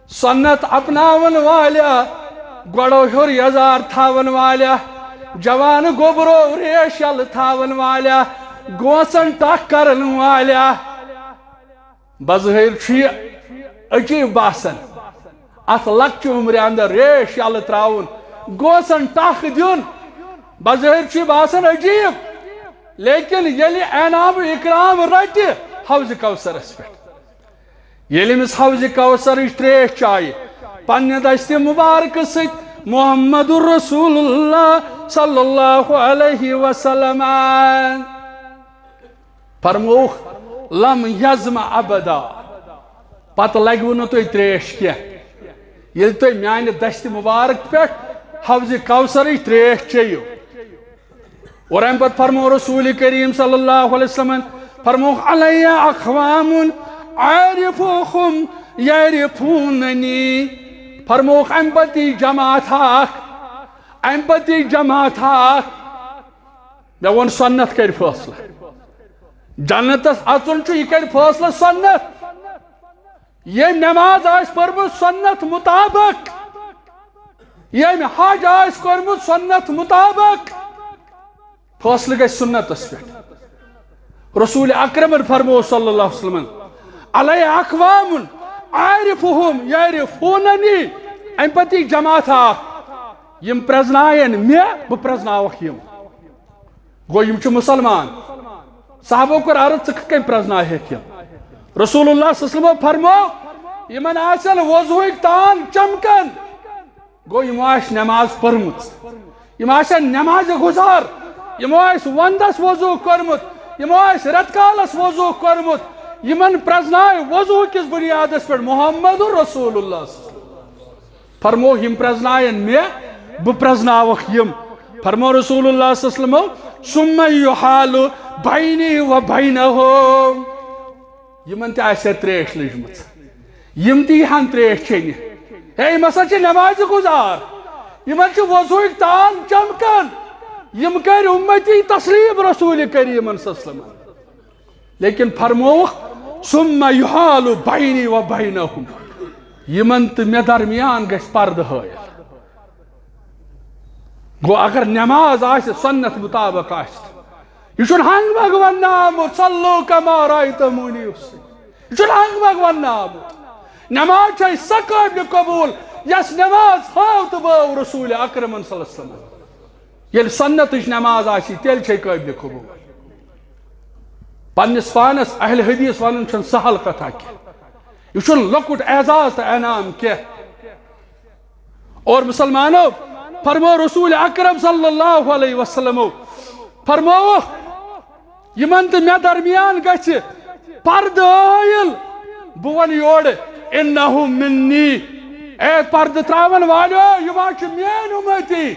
سنت اپناون والیا، گۄڈو ہیوٚر یزار تھاون والیا، جوان گوبرو ریش یلہٕ تھاون والیا، گوسن ٹکھ کرن والیا۔ بظٲہِر چھُ یہِ عجیٖب باسان، اتھ لۄکچہِ عمرِ اندر ریش یلہٕ تراوُن، گوسن ٹکھ دیُن۔ بظٲہِر چھُ یہِ باسان عجیٖب، لیکن ییٚلہِ انعام و اکرام رٹہِ حوضِ کوثرس پٮ۪ٹھ، ییٚلہِ أمِس حوضِ کوثرٕچ ترٛیش چایہِ، پننہِ دستِ مبارکہٕ سۭتۍ محمد رسول اللہ صلی اللہ علیہ وسلم فرمووُکھ، لم یظمأ ابدا، پتہٕ لگوٕ نہٕ تۄہہِ ترٛیش کینٛہہ۔ ییٚلہِ تُہۍ میانہِ دستِ مبارک پٮ۪ٹھ حوضِ کوثرٕچ ترٛیش چیٚیِو۔ اور امہِ پتہٕ فرموو رسول کریم صلی اللہ علیہ وسلمن، فرمووُکھ، علی اقوام اعرفهم یعرفوننی۔ فرمووُکھ، امہِ پتہٕ یی جماعت اکھ، امہِ پتہٕ یی جماعت اکھ۔ مےٚ ووٚن، سنت کرِ فٲصلہٕ۔ جنتس اژُن چھُ، یہِ کرِ فٲصلہٕ سنت۔ ییٚمۍ نماز آسہِ پٔرمٕژ سنت مطابق، ییٚمۍ حج آسہِ کوٚرمُت سنت مطابق، فٲصلہٕ گژھِ سنتس پٮ۪ٹھ۔ رسول اکرمن فرموو صلی اللہ علیہ وسلمن، علی اقوام اعرفهم یعرفوننی، امہِ پتہٕ یی جماعت اکھ، یِم پرزناین مےٚ، بہٕ پرزناوکھ یِم۔ گوٚو، یِم چھِ مُسلمان۔ صحابو کوٚر عرض، ژٕ کِتھ کٔنۍ پرٛزناوہکھ یِم؟ رسول اللہ صلی اللہ علیہ وسلمو فرموو، یِمن آسن وضوٗہٕکۍ تان چمکان، گوٚو، یِمو آسہِ نٮ۪ماز پٔرمٕژ، یِم آسن نٮ۪مازِ گُزار، یِمو آسہِ ونٛدس وضوٗ کوٚرمُت، یِمو آسہِ رٮ۪تہٕ کالس وضوٗ کوٚرمُت، یِمن پرٛزناوِ وضوٗ کِس بُنیادس پٮ۪ٹھ محمد رسول اللہ صلی اللہ علیہ وسلم۔ فرموو، یِم پرٛزناون مےٚ، بہٕ پرٛزناوکھ یِم۔ فرموو رسول اللہ صلی اللہ علیہ وسلمو، "ثم يحال بيني وبينهم"۔ یِمن تہِ آسہِ ہا ترٛیش لٔجمٕژ، یِم تہِ یِہن ترٛیش چیٚنہِ۔ ہے، یِم ہسا چھِ نٮ۪مازِ گُزار، یِمن چھِ وضوٗہٕکۍ تان چمکان، یِم کٔرۍ اُمتی تسلیٖم رسول کریٖمن صلی اللہ علیہ وسلمن۔ لیکن فرمووُکھ، "ثم يحال بيني وبينهم"، یِمن تہٕ مےٚ درمیان گژھِ پردٕ حٲیِل۔ گوٚو، اگر نٮ۪ماز آسہِ، سنت مُطابق آسہِ، یہِ چھُنہٕ ہنٛگہٕ منٛگہٕ وننہٕ آمُت، "صلوا كما رأيتموني أصلي"، یہِ چھُنہٕ ہنٛگہٕ منٛگہٕ وننہٕ آمُت۔ نٮ۪ماز چھےٚ سۄ قٲبلِ قبوٗل، یۄس نٮ۪ماز ہٲو تہٕ بٲو رسول اکرمن صلی اللہ علیہ وسلم۔ ییٚلہِ سنتٕچ نٮ۪ماز آسہِ، تیٚلہِ چھے قٲبلِ قبوٗل۔ پننِس پانس اہل حدیث ونُن چھُنہٕ سہل کتھا کینٛہہ۔ یہِ چھُنہٕ لۄکُٹ اعزاز تہٕ انعام کینٛہہ۔ اور مسلمانو، فرموو رسول اکرم صلی اللہ علیہ وسلمو، فرمووُکھ، یِمن تہٕ مےٚ درمیان گژھِ پردٕ ٲیِل۔ بہٕ ونہٕ یورٕ، "انہم منی"، اے پردٕ تراون والیو، یِم حظ چھِ میٲنۍ اُمتی۔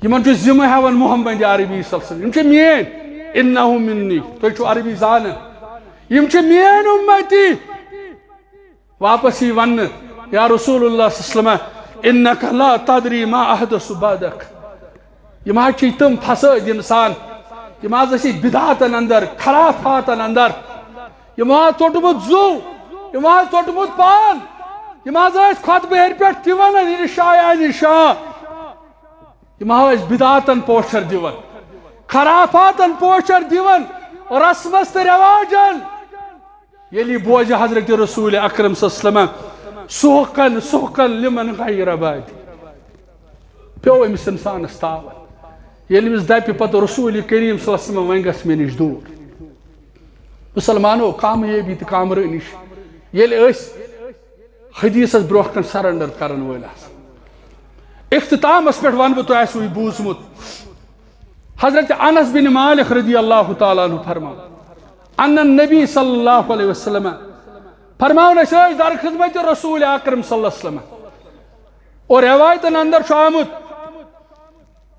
یِمن چھُ ذمہٕ ہٮ۪وان محمد عربی صلی اللہ علیہ وسلم۔ یِم چھِ میٲنۍ، "انہم منی"، تُہۍ چھِو عربی زانان، یِم چھِ میٲنۍ اُمتی۔ واپس یی وننہٕ، یا رسول اللہ صلی اللہ علیہ وسلم، "انک لا تدری ما احدث بعدک"۔ یِم حظ چھِ تِم فسٲدۍ انسان، یِم حظ ٲسۍ بدعاتن اندر، خرافاتن اندر، یِم حظ ژوٚٹمُت زُو، یِم حظ ژوٚٹمُت پان، یِم حظ ٲسۍ خطبہٕ ہیٚرِ پٮ۪ٹھ تہِ ونان، "یہِ شاہ، یہِ شاہ"۔ یِم حظ ٲسۍ بدعاتن پوچھر دِوان، خرافاتن پوچھر دِوان، رسمس تہٕ رٮ۪واجن۔ ییٚلہِ یہِ بوزِ حضرت رسول اکرم صلی اللہ علیہ وسلم، "سحقاً، سحقاً لمن غیر بعدی"، پیوٚو أمِس انسانس تاوان۔ ییٚلہِ أمِس دپہِ پتہٕ رسول کریم صلی اللہ علیہ وسلم، "وۄنۍ گژھ مےٚ نِش دوٗر"۔ مسلمانو، کامیٲبی تہٕ کامرٲنی چھِ، ییٚلہِ أسۍ حدیثس برونٛہہ کن سرنڈر کرن وٲلۍ آسان۔ اختتامس پٮ۪ٹھ ونہٕ بہٕ، تۄہہِ آسِوٕے بوٗزمُت، حضرت انس بن مالک رضی اللہ تعالیٰ عنہ فرماوان، ان النبی صلی اللہ علیہ وسلم فرماوان، أسۍ ٲسۍ در خدمت رسول اکرم صلی اللہ علیہ وسلم۔ اور روایتن اندر چھُ آمُت،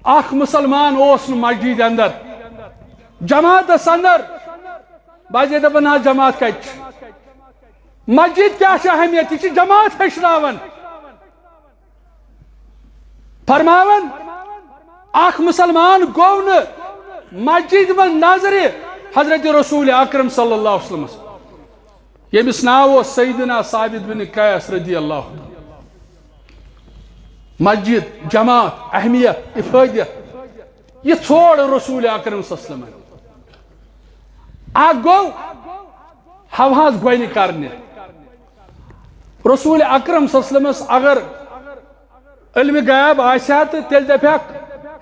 اکھ مسلمان اوس نہٕ مسجد اندر، جماعتس اندر۔ بہٕ حظ دپان، نہ، جماعت کتہِ چھِ؟ مسجد کیٛاہ چھِ اہمیت؟ یہِ چھِ جماعت ہیٚچھناوان۔ فرماوان، اکھ مسلمان گوٚو نہٕ مسجد منٛز نظرِ حضرت رسول اکرم صلی اللہ علیہ وسلمس، ییٚمِس ناو اوس سیدنا ثابت بن قیس رضی اللہ عنہ۔ مسجد، جماعت، اہمیت، افٲدیت، یہِ ژھوڑ رسول اکرم صلی اللہ علیہ وسلمن۔ اکھ گوٚو، ہاوہَس گۄنہِ کرنہِ۔ رسول اکرم صلی اللہ علیہ وسلمس اگر علم غیب آسہِ ہا تہٕ تیٚلہِ دپہِ ہا،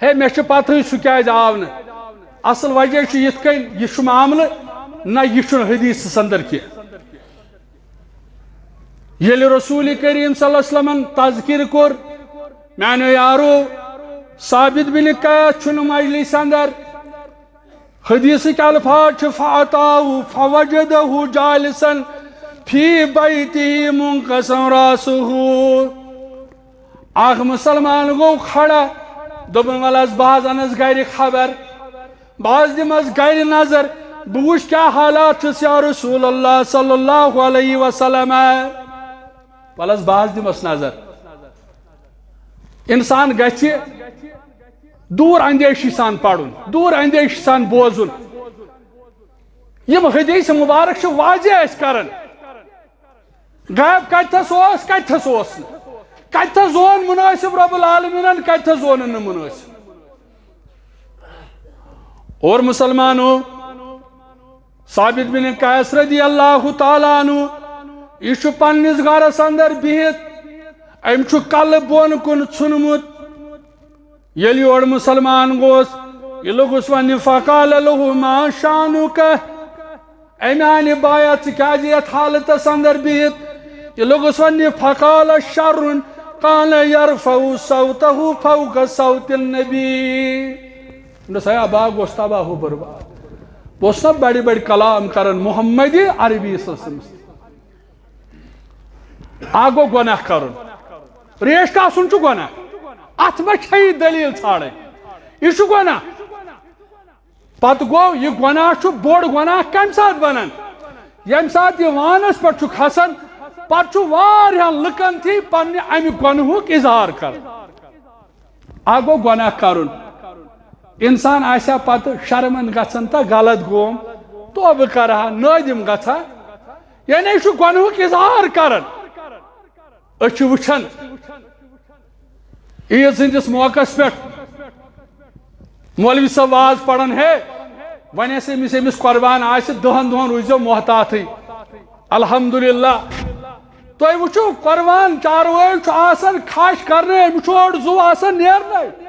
"ہے، مےٚ چھِ پتہٕے سُہ کیازِ آو نہٕ۔" اصل وجہ چھُ یِتھ کٔنۍ، یہِ چھُ معاملہٕ، نہ یہِ چھُنہٕ حدیثس اندر کینٛہہ۔ ییٚلہِ رسول کریم صلی اللہ علیہ وسلمن تذکر کوٚر، میانیو یارو، ثابت بن قیس چھُنہٕ مجلس اندر، حدیثٕکۍ الفاظ چھِ، "فأتاه فوجده جالسا في بيته منكسا رأسه"۔ اکھ مسلمان گوٚو کھڑا، دوٚپُن، "وَلہٕ حظ، بہٕ حظ اَنَس گرِ خبر، بہٕ حظ دِمَس گرِ نظر، بہٕ وٕچھ کیٛاہ حالات چھِس یا رسول اللہ صلی اللہ علیہ وسلم۔ وَلہٕ حظ، بہٕ حظ دِمَس نظر۔" انسان گژھِ دوٗر اندیشی سان پرُن، دوٗر اندیشی سان بوزُن۔ یِم حدیث مبارک چھِ واضح اَسہِ کران، غیب کتھس اوس، کتھس اوس نہٕ، کتھس زون مناسب رب العالمینن، کتھس زونن نہٕ مناسب۔ اور مسلمانو، ثابت بن قیس رضی اللہ تعالیٰ عنہ، یہِ چھُ پننِس گرس اندر بِہِتھ، أمۍ چھُ کلہٕ بۄن کُن ژھُنمُت۔ ییٚلہِ یورٕ مسلمان گوس، یہِ لوٚگُس وننہِ، فقال له ما شانک، اے میانہِ بایا، ژٕ کیازِ یتھ حالتس اندر بِہِتھ؟ یہِ لوٚگُس وننہِ، فقال شر، کان یرفع صوته فوق صوت النبی۔ دوٚپنس، ہے ابا گوٚژھ تباہ و برباد۔ بہٕ اوسُس نا بڑِ بڑِ کلام کران محمد عربی صلی اللہ علیہ وسلم۔ اکھ گوٚو گۄناہ کرُن۔ ریش کاسُن چھُ گۄناہ۔ اتھ ما چھےٚ یہِ دٔلیٖل ژھانڈٕنۍ؟ یہِ چھُ گۄناہ۔ پتہٕ گوٚو، یہِ گۄناہ چھُ بوٚڑ گۄناہ کمہِ ساتہٕ بنان؟ ییٚمہِ ساتہٕ یہِ وانس پٮ۪ٹھ چھُ کھسان، پتہٕ چھُ واریاہن لُکن تھی پننہِ امہِ گۄنہُک اظہار کران۔ اکھ گوٚو گۄناہ کرُن۔ انسان آسہِ ہا پتہٕ شرمند گژھان تہٕ غلط گوم، توبہٕ کرٕ ہا، نٲدِم گژھٕ ہا۔ یعنی یہِ چھُ گۄنہُک اظہار کران۔ أسۍ چھِ وٕچھان عیٖد سٕنٛدِس موقعس پٮ۪ٹھ مولوی صٲب واز پران، ہے، وۄنۍ ٲسۍ أمِس، أمِس قۄربان آسہِ، دَہَن دۄہَن روٗززیو محتاطٕے۔ الحمدللہ۔ تُہۍ وٕچھِو، قۄربان چاروٲے چھُ آسان کھَش کرنَے، أمِس چھُ اوٚڑ زُو آسان نیرنَے۔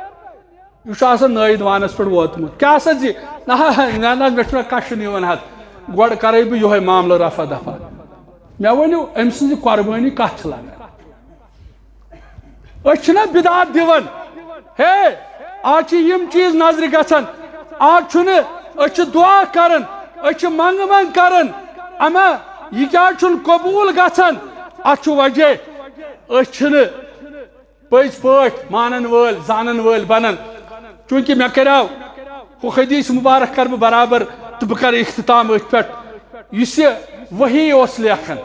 یہِ چھُ آسان نٲیِد وانَس پٮ۪ٹھ ووتمُت۔ کیٛاہ سا زِ؟ نہ، نہ، نہ، مےٚ چھُنہٕ کَشُن یِوان حظ۔ گۄڈٕ کَرَے بہٕ یِہوٚے معاملہٕ رفع دفع۔ مےٚ ؤنِو، أمۍ سٕنٛزِ قۄربٲنی کَتھ چھِ لَگان؟ أسۍ چھِنہ بدعت دِوان۔ ہے، آز چھِ یِم چیٖز نظرِ گژھان۔ آز چھُنہٕ، أسۍ چھِ دُعا کران، أسۍ چھِ منٛگہٕ منٛگ کران۔ اما یہِ کیٛازِ چھُنہٕ قبوٗل گژھان؟ اَتھ چھُ وجہ، أسۍ چھِنہٕ پٔزۍ پٲٹھۍ مانن وٲلۍ، زانن وٲلۍ بنان۔ چوٗنٛکہِ مےٚ کریو ہُہ حدیث مبارک کرٕ بہٕ برابر، تہٕ بہٕ کرٕ اختتام أتھۍ پٮ۪ٹھ۔ یُس یہِ وحی اوس لیکھان،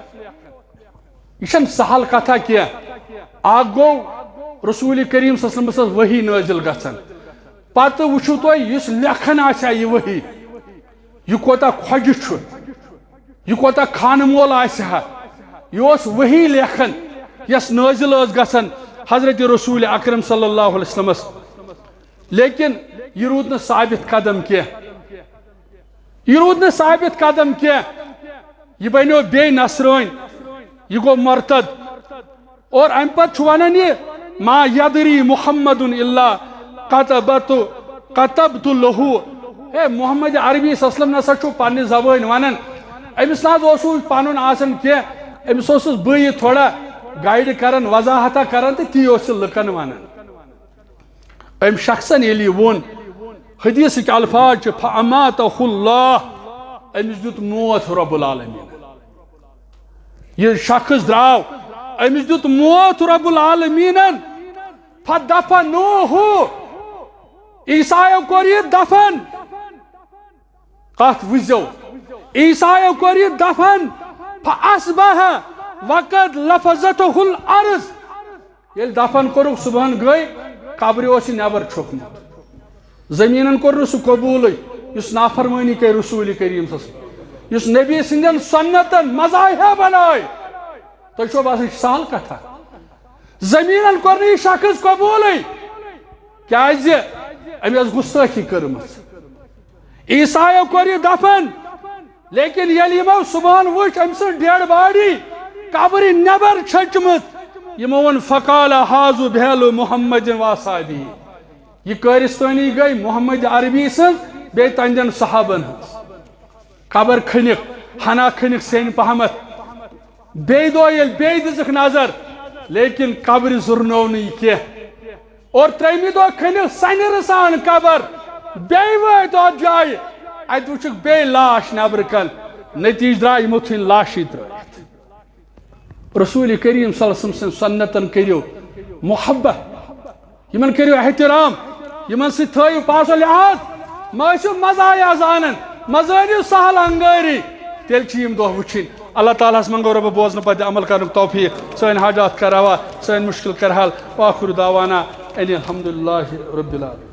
یہِ چھَنہٕ سہل کتھا کینٛہہ۔ اکھ گوٚو، رسول کریم صلی اللہ علیہ وسلمس ٲس وحی نٲزِل گژھان۔ پتہٕ وٕچھِو تُہۍ، یُس لیکھان آسہِ ہا یہِ وحی، یہِ کوٗتاہ کھۄجہِ چھُ، یہِ کوٗتاہ خانہٕ مول آسہِ ہا۔ یہِ اوس وحی لیکھان، یۄس نٲزِل ٲس گژھان حضرت رسول اکرم صلی اللہ علیہ وسلمس۔ لیکن یہِ روٗد نہٕ ثابت قدم کینٛہہ۔ یہِ روٗد نہٕ ثابت قدم کینٛہہ۔ یہِ بنیو بے نصرٲنۍ، یہِ گوٚو مرتد۔ اور امہِ پتہٕ چھُ ونان یہِ، "ما یدری محمد الا کتبت، کتبت لہو۔" ہے، محمد عربی صلی اللہ علیہ وسلم نسا چھُ پننہِ زبٲنۍ ونان۔ أمِس نہ حظ اوسُے پنُن آسان کینٛہہ، أمِس اوسُس بہٕ یہِ تھوڑا گایڈ کران، وضاحتہ کران، تہٕ تی اوس یہِ لُکن ونان۔ أمۍ شخصن ییٚلہِ یہِ ووٚن، حدیثٕکۍ الفاظ چھِ، "فَأَمَاتَهُ اللَّهُ"، أمِس دیُت موت رب العالمین۔ یہِ شخص درٛاو، أمِس دیُت موت رب العالمینن۔ "فَدَفَنُوهُ"، عیسایو کوٚر یہِ دفن۔ کتھ وٕچھزیو، عیسایو کوٚر یہِ دفن۔ "فَأَصْبَحَ وَقَدْ لَفَظَتْهُ الْأَرْضُ"۔ ییٚلہِ دفن کوٚرُکھ، صبحن گٔے، قبرِ اوس یہِ نٮ۪بر چھوٚکمُت۔ زٔمیٖنن کوٚر نہٕ سُہ قبوٗلٕے، یُس نافرمٲنی کرِ رسول کریم صلی اللہ علیہ وسلم، یُس نبی سٕنٛدٮ۪ن سنتن مزاحیہ بناوِ۔ تۄہہِ چھو باسان، یہِ چھِ سہل کتھا؟ زٔمیٖنن کوٚر نہٕ یہِ شخص قبوٗلٕے، کیازِ أمۍ ٲس گُستٲخی کٔرمٕژ۔ عیسایو کوٚر یہِ دفن، لیکن ییٚلہِ یِمو صبحن وٕچھ أمۍ سٕنٛز ڈیڈ باڈی قبرِ نٮ۪بر چھٔچمٕژ، یِمو ووٚن، "فقال هذه بحال محمد واصحابه"۔ یہِ کٲرِستٲنی گٔے محمد عربی سٕنٛز بیٚیہِ تہنٛدٮ۪ن صحابن ہٕنٛز۔ قبر کھٔنِکھ، ہنا کھٔنِکھ سیٚنۍ پہمتھ۔ بیٚیہِ دۄہ ییٚلہِ بیٚیہِ دِژٕکھ نظر، لیکن قبرِ زُرنوو نہٕ یہِ کینٛہہ۔ اور ترٛیٚیمہِ دۄہ کھٔنِکھ سنہِ رٕژھان قبر۔ بیٚیہِ وٲتۍ اَتھ جایہِ، اَتہِ وٕچھُکھ بیٚیہِ لاش نٮ۪برٕ کَن۔ نتیٖجہٕ درٛاو، یِمو ژھٕنۍ لاشٕے ترٛٲوِتھ۔ رسول کریم صلی اللہ علیہ وسلم سٕنٛدۍ سنتن کٔرِو محبت، یِمن کٔرِو احترام، یِمن سۭتۍ تھٲیِو پاس و لحاظ، مہ ٲسِو مزایا زانان، مہ زٲنِو سہل انگٲری۔ تیٚلہِ چھِ یِم دۄہ وٕچھِنۍ۔ اللہ تعالیٰ ہس منٛگو رۄبہٕ بوزنہٕ پتہٕ عمل کرنُک توفیق، سٲنۍ حاجات کر روا، سٲنۍ مشکل کر حل۔ وآخر دعوانا ان الحمد للہ رب العالمین۔